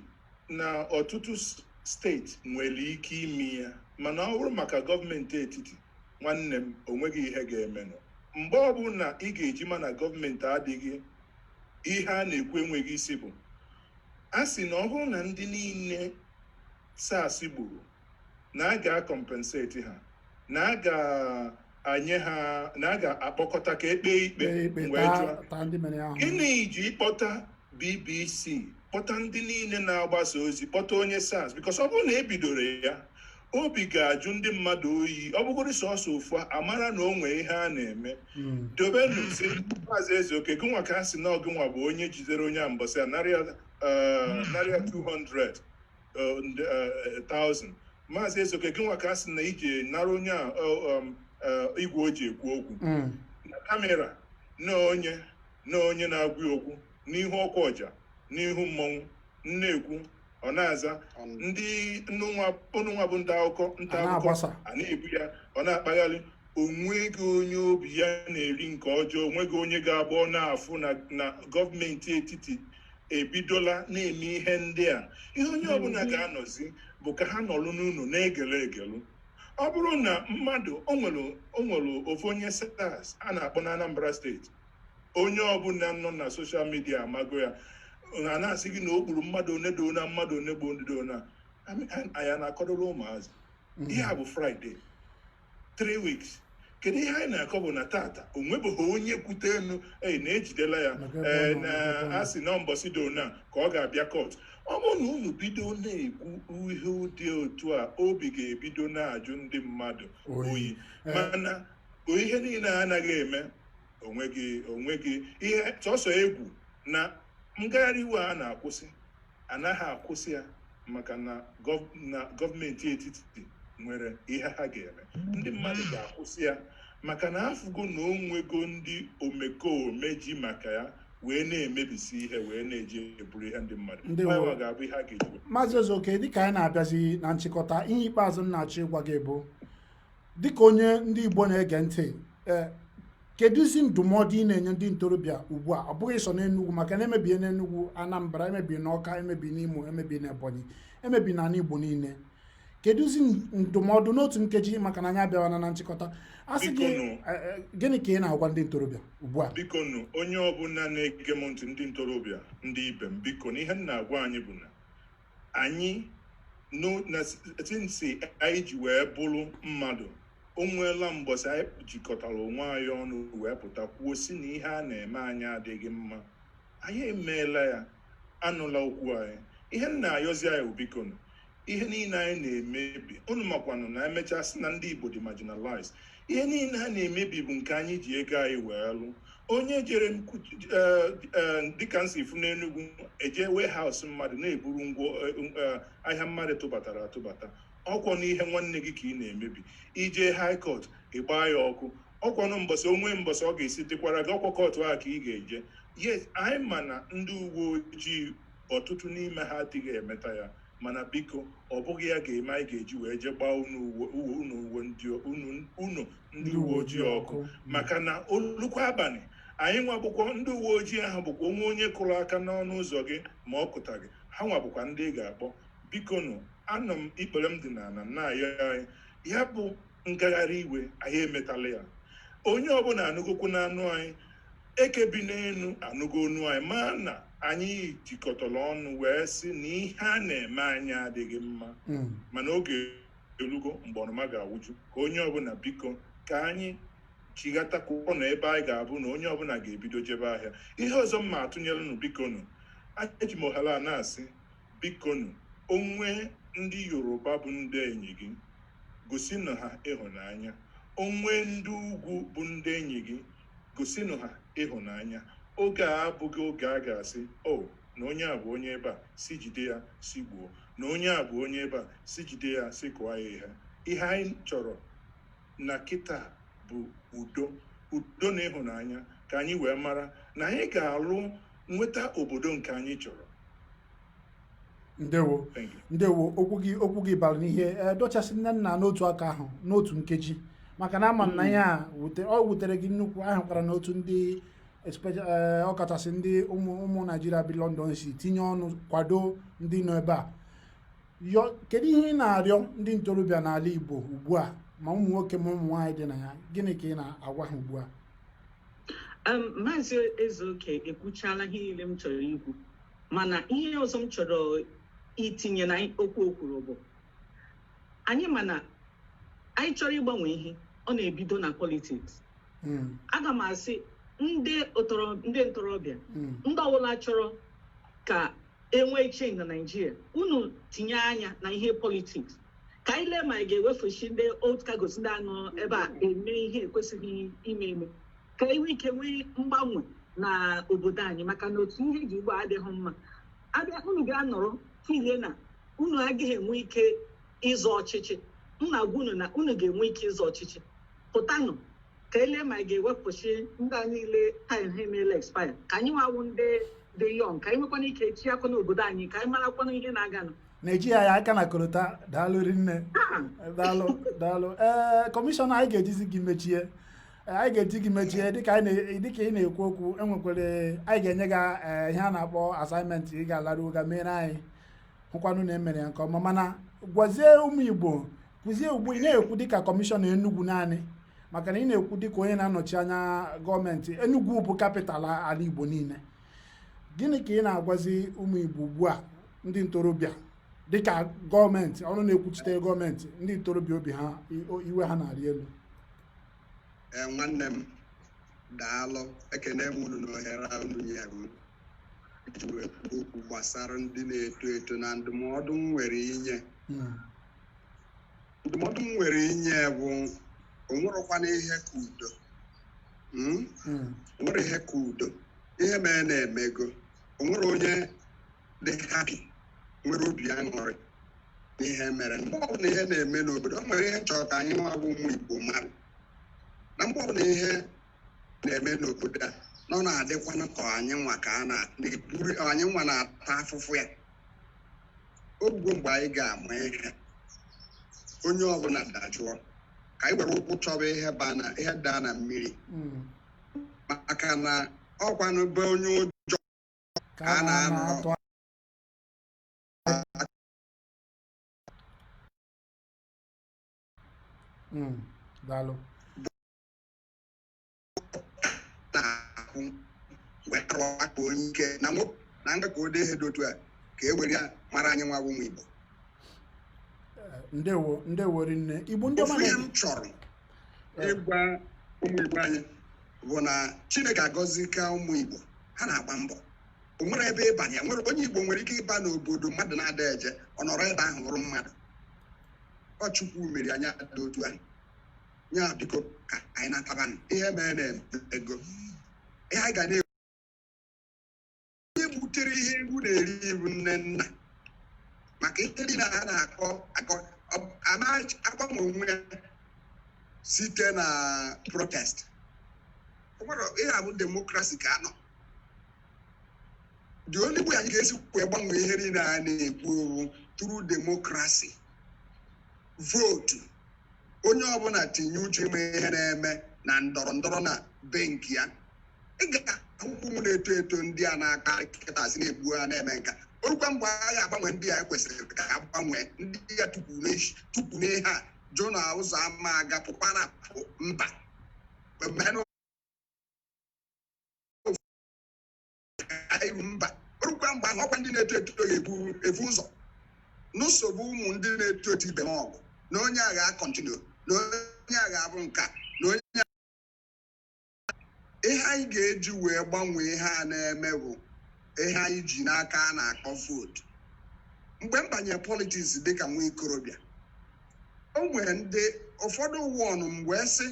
na ọtụtụ steeti nwere ike ime ya, mana ọ bụrụ maka gọọmenti etiti, nwanne m, onweghị ihe ga-emenụ. Mgbe ọbụla ị ga-eji ma na gọọmenti adịghị, ihe a na-ekwu enweghị isi bụ a sị na ọ bụrụ na ndị niile SARS gburu na a ga-acompensate ha, na a ga-anye ha, na a ga-akpọkọta ka ekpe ikpe. Wee jụọ, gịnị ji ịkpọta BBC, kpọta ndị niile na-agbasa ozi, kpọta onye SARS? Because ọ bụrụ na ebidoro ya, obi ga-ajụ ndị mmadụ oyi. Ọ bụgoro sọsọ ofu amara na o nwee ihe a na-eme, dobenu si Maazị Ezeoke, gịnwa ka a sị na ọgịnwa bụ onye jidere onye a mbọsị a narịa 200,000. Maazị Ezeoke, gịnwa ka a sị na ije nara onye a igwe o ji ekwu okwu na camera na onye na-agwa okwu n'ihu ọkwa ọja, n'ihu mmọnwụ na-ekwu, ọ na-aza ndị ụnụnwa bụ ndị akụkọ, nta akụkọ a na-ebu ya, ọ na-akpagharị. Onweghị onye obi ya na-eri nke ọjọọ, onweghị onye ga-agba ọ na-afụ na gọọmenti etiti ebidola na-eme ihe ndị a. Ihe onye ọbụla ga-anọzi bụ ka ha nọrọ n'ụlọ na-egele egelu. Ọ bụrụ na mmadụ o nwere ofu onye SARS a na-akpọ na Anambra Steeti, onye ọbụla nọ na social media amago ya, a na-asị gị na o gburu mmadụ one do na mmadụ one gbuo ndị do na anyị na-akọdoro ụmụazị. Ihe a bụ Friday, 3 weeks. Kedu ihe anyị na-akọ? Bụ na tata o nwebeghị onye kwute enu ei na-ejidela ya. Ee, na a sị na mbọsị dona ka ọ ga-abịa court. Ọ bụrụ na unu bido na-ekwu ihe dị otu a, obi ga-ebido na-ajụ ndị mmadụ oyi. Mana ihe niile anaghị eme onweghị onweghị ihe, sọsọ egwu na ngagharị iwe a na-akwụsị anaghị akwụsị ya, maka na gọọmenti etiti nwere ihe ha ga-eme. Ndị mmadụ ga-akwụsị ya maka na afụgo na onwego ndị omekome ji maka ya wee na-emebisi ihe, wee na-eji eburu ihe ndị mmadụ. Ọ ga-abụ ihe a ga-eji. Maazị Ezeoke, dịka anyị na-abịazi na nchịkọta, ihe ikpeazụ m na-achọ ịgwa gị bụ, dịka onye ndị Igbo na-ege ntị, ee, kedụzi ndụmọdụ ị na-enye ndị ntorobịa ugbu a? Ọ bụghị sọ n'Enugwu, maka na emebie n'Enugwu, Anambra emebie, n'Ọka emebie, n'Imo emebie, n'Ebonyi emebie, n'ala Igbo niile. Kedụzi ndụmọdụ n'otu nkeji, maka na anyị abịawana na nchịkọta? A sị gị, gịnị ka ị na-agwa ndị ntorobịa ugbu a? Biko nụ, onye ọbụla na-ege m ntị, ndị ntorobịa, ndị ibe m, biko, na ihe m na-agwa anyị bụ na anyị na since anyị ji wee bụrụ mmadụ, o nweela mbọsị anyị jikọtara onwe anyị ọnụ wee pụta kwuo si na ihe a na-eme anyị adịghị mma? Anyị emeela ya, anụla okwu anyị. Ihe m na-ayọzi anyị bụ, biko nụ, ihe niile anyị na-emebi, unu makwanụ na emechaa sị na ndị Igbo dị marginalized. Ihe niile a na-emebi bụ nke anyị ji ego anyị wee lụ. Onye jere dịka nsi fụ n'Enugwu, eje warehouse mmadụ na-eburu ngwa ahịa mmadụ tụbatara atụbata, ọkwọ n'ihe nwanne gị ka ị na-emebi. Ije high court, ịgbaa ya ọkụ. Ọkwanụ mbọsị onwe mbọsị ọ ga-esi dịkwara gị, ọkwa court ahụ ka ị ga-eje. Yes, anyị ma na ndị uwe ojii, ọtụtụ n'ime ha adịghị emeta ya, mana biko, ọ bụghị ya ga-eme anyị ga-eji wee jee gbaa unu uwe ndị uwe ojii ọkụ, maka na olukwa abalị anyị nwa bụkwa ndị uwe ojii ahụ bụkwa onwe onye kụrụ aka n'ọnụ ụzọ gị ma ọ kụta gị, ha nwa bụkwa ndị ị ga-akpọ. Biko nụ, anọ m, ikpere m dị n'ala na-ayọ anyị ya bụ. Ngagharị iwe anyị emetala ya. Onye ọbụla anụgokwu n'anụ anyị, eke bi n'elu anụgo onu anyị, ma na anyị jikọtara ọnụ wee sị na ihe a na-eme anyị adịghị mma. Mana oge erugo mgbe ọnụma ga-awụju, ka onye ọbụla biko ka anyị chigatakwuo na ebe anyị ga-abụ na onye ọbụla ga-ebido jebe ahịa. Ihe ọzọ m ma atụnyere unu, biko nụ, eji m ohere a na-asị, biko nụ, onwe ndị Yoruba bụ ndị enyi gị, gosinụ ha ịhụnanya. Onwe ndị ugwu bụ ndị enyi gị, gosinụ ha ịhụnanya. Oge a abụghị oge a ga-asị o na onye a bụ onye ebe a, si jide ya si gbuo, na onye a bụ onye ebe a, si jide ya si kụọ ya ihe. Ihe anyị chọrọ na kịta bụ udo, udo na ịhụnanya, ka anyị wee mara na anyị ga-alụ nweta obodo nke anyị chọrọ. Ndewo. Thank you. Ndewo. Okwu gị bara n'ihe. Dochasị nne nna n'otu aka ahụ n'otu nkeji, maka na ama m na ihe a wute, ọ wutere gị nnukwu. Ahụkwara n'otu ndị ọkachasị ndị ụmụ ụmụ Naijiria bi London si tinye ọnụ kwado ndị nọ ebe a. Yọ, kedu ihe ị na-arịọ ndị ntorobịa n'ala Igbo ugbu a, ma ụmụ nwoke ma ụmụ nwaanyị dị na ya? Gịnị ka ị na-agwa ha ugbu a? Maazị Ezeoke ekwuchala ihe niile m chọrọ ikwu, mana ihe ọzọ m chọrọ itinye na okwu o kwuru bụ anyị mana anyị chọrọ ịgbanwe ihe, ọ na-ebido na politics. Aga m asị ndị ntorobịa, ndị ọbụla chọrọ ka enwee change na Naịjirịa, unu tinye anya na ihe politics, ka anyị lee ma anyị ga-ewefuchi ndị old cargos, ndị anọ ebe a eme ihe ekwesịghị ime eme, ka e nwee ike nwee mgbanwe na obodo anyị, maka na otu ihe dị ugbu a adịghị mma. Abịa, unu ga-anọrọ filie na unu agaghị enwe ike ịzọ ọchịchị. M na-agwa unu na unu ga-enwe ike ịzọ ọchịchị. Pụtanụ ka elee ma anyị ga-ewepụchi ndị a niile time ha emeela expire, ka anyị nwawu ndị dị young, ka anyị nwekwana ike chiakwa n'obodo anyị, ka anyị marakwana ihe na-aganụ. Na-eji ya aka na korota. Daalụ rinne. Daalụ, daalụ. Ee, kọmishọna, anyị ga-ejizi gị mechie. Anyị ga-eji gị mechie dịka ị na-ekwu okwu. Enwekwara anyị ga-enye gị ihe a na-akpọ assignment, ị ga-alarụ ga mere anyị, hụkwanụ na emere ya nke ọma. Mana gwazie ụmụ Igbo, kwụzie ugbu ị na-ekwu dịka kọmishọna Enugu naanị, maka na ị na-ekwu dịka onye na-anọchi anya gọọmenti. Enugu bụ capital ala Igbo niile. Gịnị ka ị na-agwazi ụmụ Igbo ugbu a, ndị ntorobịa, dịka gọọmenti, ọrụ na-ekwuchite gọọmenti, ndị ntorobịa obi ha iwe ha na-arị elu? Ee, nwanne m, daalụ. Ekene m unu n'ohere a unu nyere m iji wee kwuo okwu gbasara ndị na-eto eto na ndụmọdụ m nwere inye. Ndụmọdụ m nwere inye bụ onwerọkwana ihe ka udo. Onwere ihe ka udo. Ihe mere na-emego, onwere onye dị happy, nwere obi aṅụrị n'ihe mere. Mgbe ọbụla ihe na-eme n'obodo, o nwere ihe chọrọ ka anyị nwa bụ ụmụ Igbo mara na mgbe ọbụla ihe na-eme n'obodo a, na ọ na-adịkwana ka anyị nwa ka a na-eburu, anyị nwa na-ata afụfụ ya. Oge mgbe anyị ga-ama ihe, onye ọbụla dajụọ, ka anyị were ụkwụ chọba ihe baa na ihe daa na mmiri, maka na ọkwanụ be onye ụjọ ka a a na-anọ na-atụ. Daalụ. Na-akwụ wee rụọ aka onye ike na nwoke na nga ka o dee ihe dị otu a, ka e were ya mara anyị nwa bụ ụmụ Igbo. Ndewo, ndewo rinne. Igbo ndị ọma Ofu ihe na m chọrọ ịgwa ụmụ Igbo anyị bụ na Chineke agọzika ụmụ Igbo, ha na-agba mbọ. O nwere ebe ịbanye, nwere onye Igbo nwere ike ịba n'obodo mmadụ na-ada eje, ọ nọrọ ebe ahụ bụrụ mmadụ. Ọ Chukwu mere anyị ada otu anyị ya. Biko, ka anyị natabanụ ihe mere na ego ihe anyị ga na onye butere ihe egwu na-eri ibu nne nna, maka ihe niile a na-akọ akọ agbanwe onwe ya site na protest. O nwere ihe a bụ democracy ka anọ. The only way anyị ga-esi wee gbanwee ihe niile a na-ekwu owu through democracy, vote. Onye ọbụla tinye uche ime ihe na-eme na ndọrọ ndọrọ na benki ya. Ị ga-ahụkwu ụmụ na-eto eto ndị a na-aka kịta si na-egbu ha na-eme nka orukwa mgbe a ga-agbanwe ndị a kwesịrị ka a gbanwee ndị ya tupu n'ihe a. Jụ na ụzọ ama aga pụkwa na apụ mba. Mmenụ anyị mba orukwa mgbe ahụ, ọkwa ndị na-eto eto ga-ebu ebu ụzọ n'nsogbu. Ụmụ ndị na-eto eto ibe ha ọgụ na onye agha continue, na onye agha abụ nka, na onye ihe anyị ga-eji wee gbanwee ihe a na-eme bụ ihe anyị ji n'aka a na-akpọ vootu. Mgbe m banyere politics dịka nwa ikorobịa, o nwere ndị ụfọdụ wọnụ m wee sị,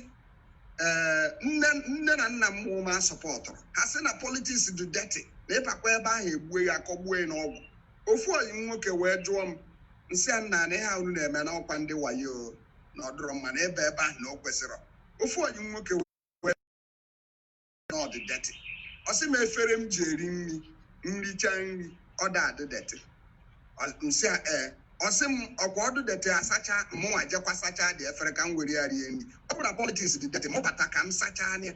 ee, nne na nna m mụ ma supportụrụ ha, sị na politics dị dirty, na ịbakwa ebe ahụ egbue ya, akọgbuo ya n'ọgwụ. Ofu oyi m nwoke wee jụọ m, nsị a, nna, na ihe a unu na-eme n'ọkwa ndị wayo, na ọ dụrọ mma na ebe ebe ahụ na o kwesịrọ. Ofu oyi m nwoke wee na ọ dị dirty. Ọ sị m, efere m ji eri nri, nricha nri, ọ da adị dirty? Nsị a, ee. Ọ sị m, ọkwa ọdụ dirty, asacha mụnwa jekwa sacha dị efere ka m were ya rie nri. Ọ bụ na politics dị dirty, mụ bata ka m sachaa anya.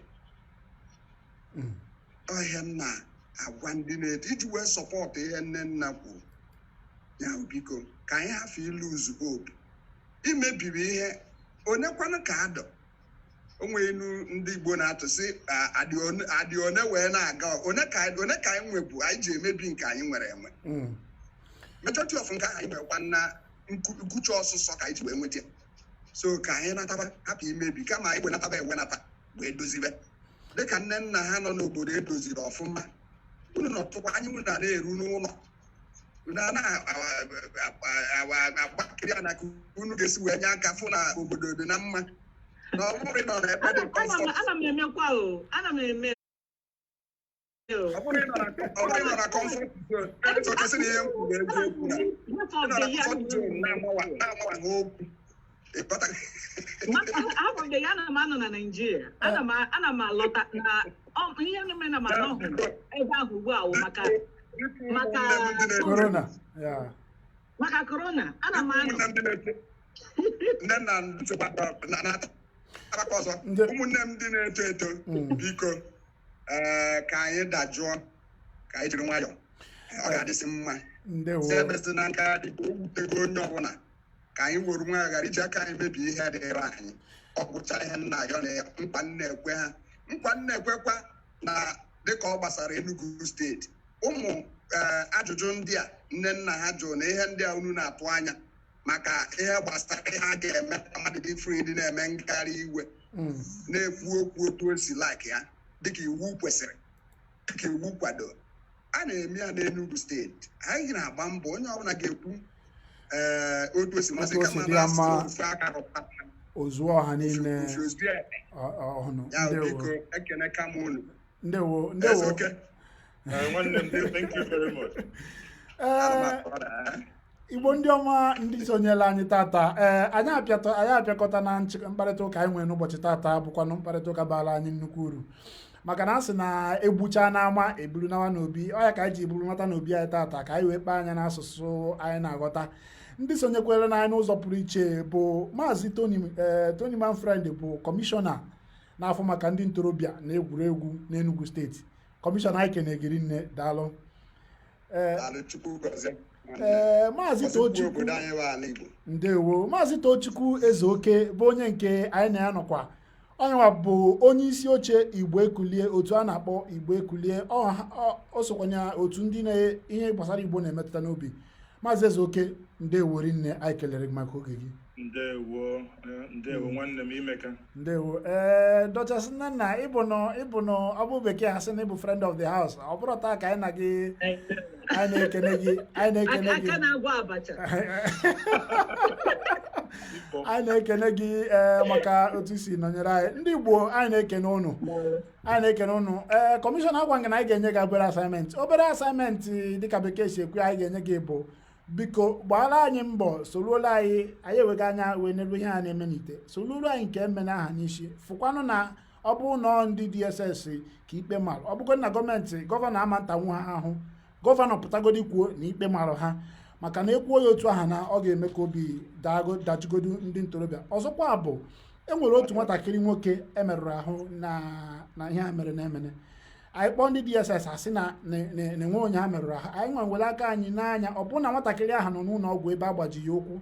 Ọhịa m na-agwa ndị na-eto iji wee support ihe nne nna kwuru ya bụ, biko, ka anyị hafụ ilose hope. Imebiri ihe onye kwanụ ka adọ onwe inu ndị Igbo na-atụ sị, adị one wee na-aga one ka one ka anyị nwebu, anyị ji emebi nke anyị nwere enwe. Majority of nke ahụ anyị nwekwa na nkuchi ọsụsọ ka anyị ji wee nweta ya. So ka anyị nataba, hapụ imebi, kama anyị wenataba ewenata wee dozibe dịka nne nna ha nọ n'obodo edoziri ọfụma. Unu nọtụkwa anyị, unu na-eru n'ụlọ, unu a na-agbakiri ya na ka unu ga-esi wee nye aka fụ na obodo dị na mma, na ọ bụrụ ịnọ n'ebe dị Ana m comfort. Ana m emekwa o, ana m eme o. Ọ bụrụ ịnọ na comfort zone, so kesị na ihe m kwuru eziokwu, na Half of ịnọ na the year comfort zone na-amawa ha okwu. Ịghọta? Half of the year ana m anọ na Naịjirịa, ana m alọta na ihe mere na m anọghị ebe ahụ ugbu a wụ maka Ụmụnne m ndị na-eto Corona ya. Maka corona, ana m anọ. Ụmụnne m ndị na-eto, nne nna nsogbu na-atabakwa ọzọ. Ụmụnne m ndị na-eto eto, biko, ee, ka anyị dajụọ, ka anyị jiri nwayọọ, ọ ga-adịsị mma. Ndewo. Si ebesi na nka dị ka o wutego onye ọbụla, ka anyị were nwayọọ ghara iji aka anyị mebie ihe dịrị anyị. Ọ gwụcha ihe nna ya na nkwa nna ekwe ha, nkwa nna ekwekwa na dịka ọ gbasara Enugu Steeti, ụmụ ee ajụjụ ndị a nne nna ha jụrụ na ihe ndị a unu na-atụ anya maka ihe gbasara ihe a ga-eme ka mmadụ dị free, dị na-eme ngagharị iwe, na-ekwu okwu otu o si like ya, dịka iwu kwesịrị, dịka iwu kwado, a na-eme ya n'Enugu Steeti. Anyị na-agba mbọ onye ọbụla ga-ekwu ee otu o si masị Otu o si kama dị ya na mma. ofu aka rụta Ozuo ọha niile ofu ozu ebe. Ọhụrụ. Ya. Ndewo. Biko, ekene kama unu. Ndewo, ndewo. Ezeoke. Nwanne m, thank you very much. Ee, Igbo ndị ọma, ndị sonyela anyị tata, ee, anyị apịakọta na mkparịta ụka anyị nwere n'ụbọchị tata, bụkwanụ mkparịta ụka bara anyị nnukwu uru, maka na a sị na egbucha n'ama eburu nawa n'obi. Ọ ya ka anyị ji buru nata n'obi anyị tata, ka anyị wee kpaa anya n'asụsụ anyị na-aghọta. Ndị sonyekwere na anyị n'ụzọ pụrụ iche bụ Maazị Tony, ee, Tony Manfred, bụ kọmishọna na-afụ maka ndị ntorobịa na egwuregwu n'Enugu Steeti. Kọmishọna, anyị kenegiri nne, daalụ. Ee. Daalụ, Chukwu gọzie. Ee, Maazị Gọzikwa Tochukwu. obodo anyị bụ ala Igbo. Ndewo. Maazị Tochukwu Ezeoke bụ onye nke anyị na-anọkwa, onyenwa bụ onye isi oche Igbo Ekulie, otu a na-akpọ Igbo Ekulie. O sokwanye otu ndị na ihe gbasara Igbo na-emetụta n'obi. Maazị Ezeoke, ndewo rinne, anyị kelere gị maka oge gị. Ndewo, ndewo nwanne m, imeka. Ndewo. Ee, Dọchasị nna nna, ịbụ nọ ọ bụ bekee ha sị na ịbụ friend of the house. Ọ bụrụ taa ka anyị na gị, anyị na-ekene gị, anyị na-ekene gị. Aka na-agwọ abacha. Anyị na-ekene gị, ee, maka otu i si nọnyere anyị. Ndị Igbo, anyị na-ekene ụnụ, anyị na-ekene ụnụ. Ee, kọmishọna, agwa gị na anyị ga-enye gị obere assignment, obere assignment, dịka bekee si ekwu, anyị ga-enye gị bụ, biko, gbaara anyị mbọ, soruola anyị, anyị ewega anya wee n'elu ihe a na-eme n'ite, soruolu anyị nke eme n'aha n'isi, fụkwanụ na ọ bụrụ na ọ ndị DSS ka ikpe marụ, ọ bụgodị na gọọmenti, gọvanọ ama ntanwu ha ahụ, gọvanọ pụtagodi kwuo na ikpe marụ ha, maka na ekwuo ya otu aha na ọ ga-eme ka obi dajugodu ndị ntorobịa. Ọzọkwa bụ, e nwere otu nwatakịrị nwoke emerụrụ ahụ na ihe a mere na-emene. Anyị kpọọ ndị DSS, asị na enwe onye ha merụrụ ahụ. Anyị nwa were aka anyị n'anya, ọ bụrụ na nwatakịrị ahụ nọ n'ụlọ ọgwụ ebe a gbaji ya ụkwụ.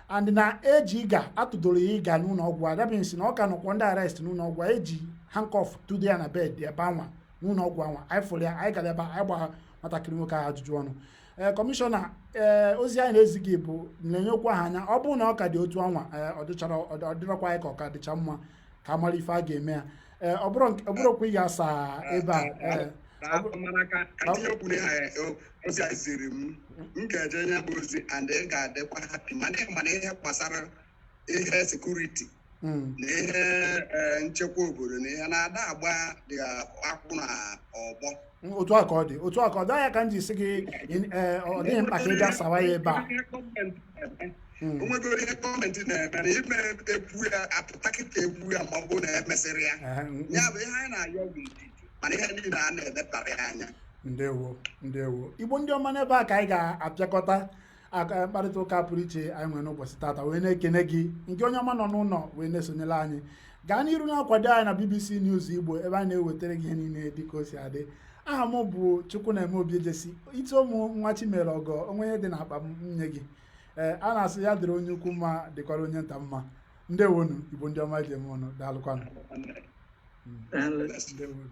And na eji ịga atụdoro ya ịga n'ụlọ ọgwụ a, that means na ọ ka nọkwa under arrest n'ụlọ ọgwụ a. Eji handcuff tụdo ya na bed ebe anwa n'ụlọ ọgwụ anwa. Anyị fụrụ ya, anyị gara ebe a, anyị gbara nwatakịrị nwoke ahụ ajụjụ ọnụ. Ee, kọmishọna, ee, ozi anyị na-ezi gị bụ na-enye okwu ahụ anya. Ọ bụrụ na ọ ka dị otu anwa, ee, ọ dịchara ọ dịrọkwa anyị ka ọ ka dịcha mma ka a mara ife a ga-eme ya. Ee, ọ bụrụkwa ị ga-asa ebe a, ee. Daalụ, mana ka tinye okwu n'ihe ozi a ziri m, m ga-eje nye bụ ozi and ị ga-adịkwa happy, mana ihe gbasara ihe security na ihe nchekwa obodo na ihe na-ada agba dị akwụ na ọgbọ. Otu a ka ọ dị, otu a ka ọ dị anya ka m ji sị gị, ee, ọ dịghị mkpa ka ị bịa sawa ya ebe a. Onwegoro ihe gọọmenti na-eme na ime ekwu ya apụta kịta, ekwu ya ma ọ bụrụ na emesịrị ya. Ya bụ ihe anyị na-ayọ bụ ndidi, mana ihe niile a na-elebara ya anya. Ndewo, ndewo, Igbo ndị ọma. N'ebe a ka anyị ga-apịakọta aka mkparịta ụka pụrụ iche anyị nwere n'ụbọchị tata, wee na-ekene gị nke onye ọma nọ n'ụlọ wee na-esonyere anyị. Gaa n'iru na-akwado anyị na BBC News Igbo, ebe anyị na-ewetara gị ihe niile dịka o si adị. Aha m bụ Chukwunaeme Obiejesi ite ụmụ nwa Chimere ọgọ onwe ihe dị n'akpa m nye gị. Ee, a na-asị ya dịrị onye ukwu mma, dịkwara onye nta mma. Ndewonu, Igbo ndị ọma ji eme ọnụ. Daalụkwanụ. Daalụ. Ndewonu.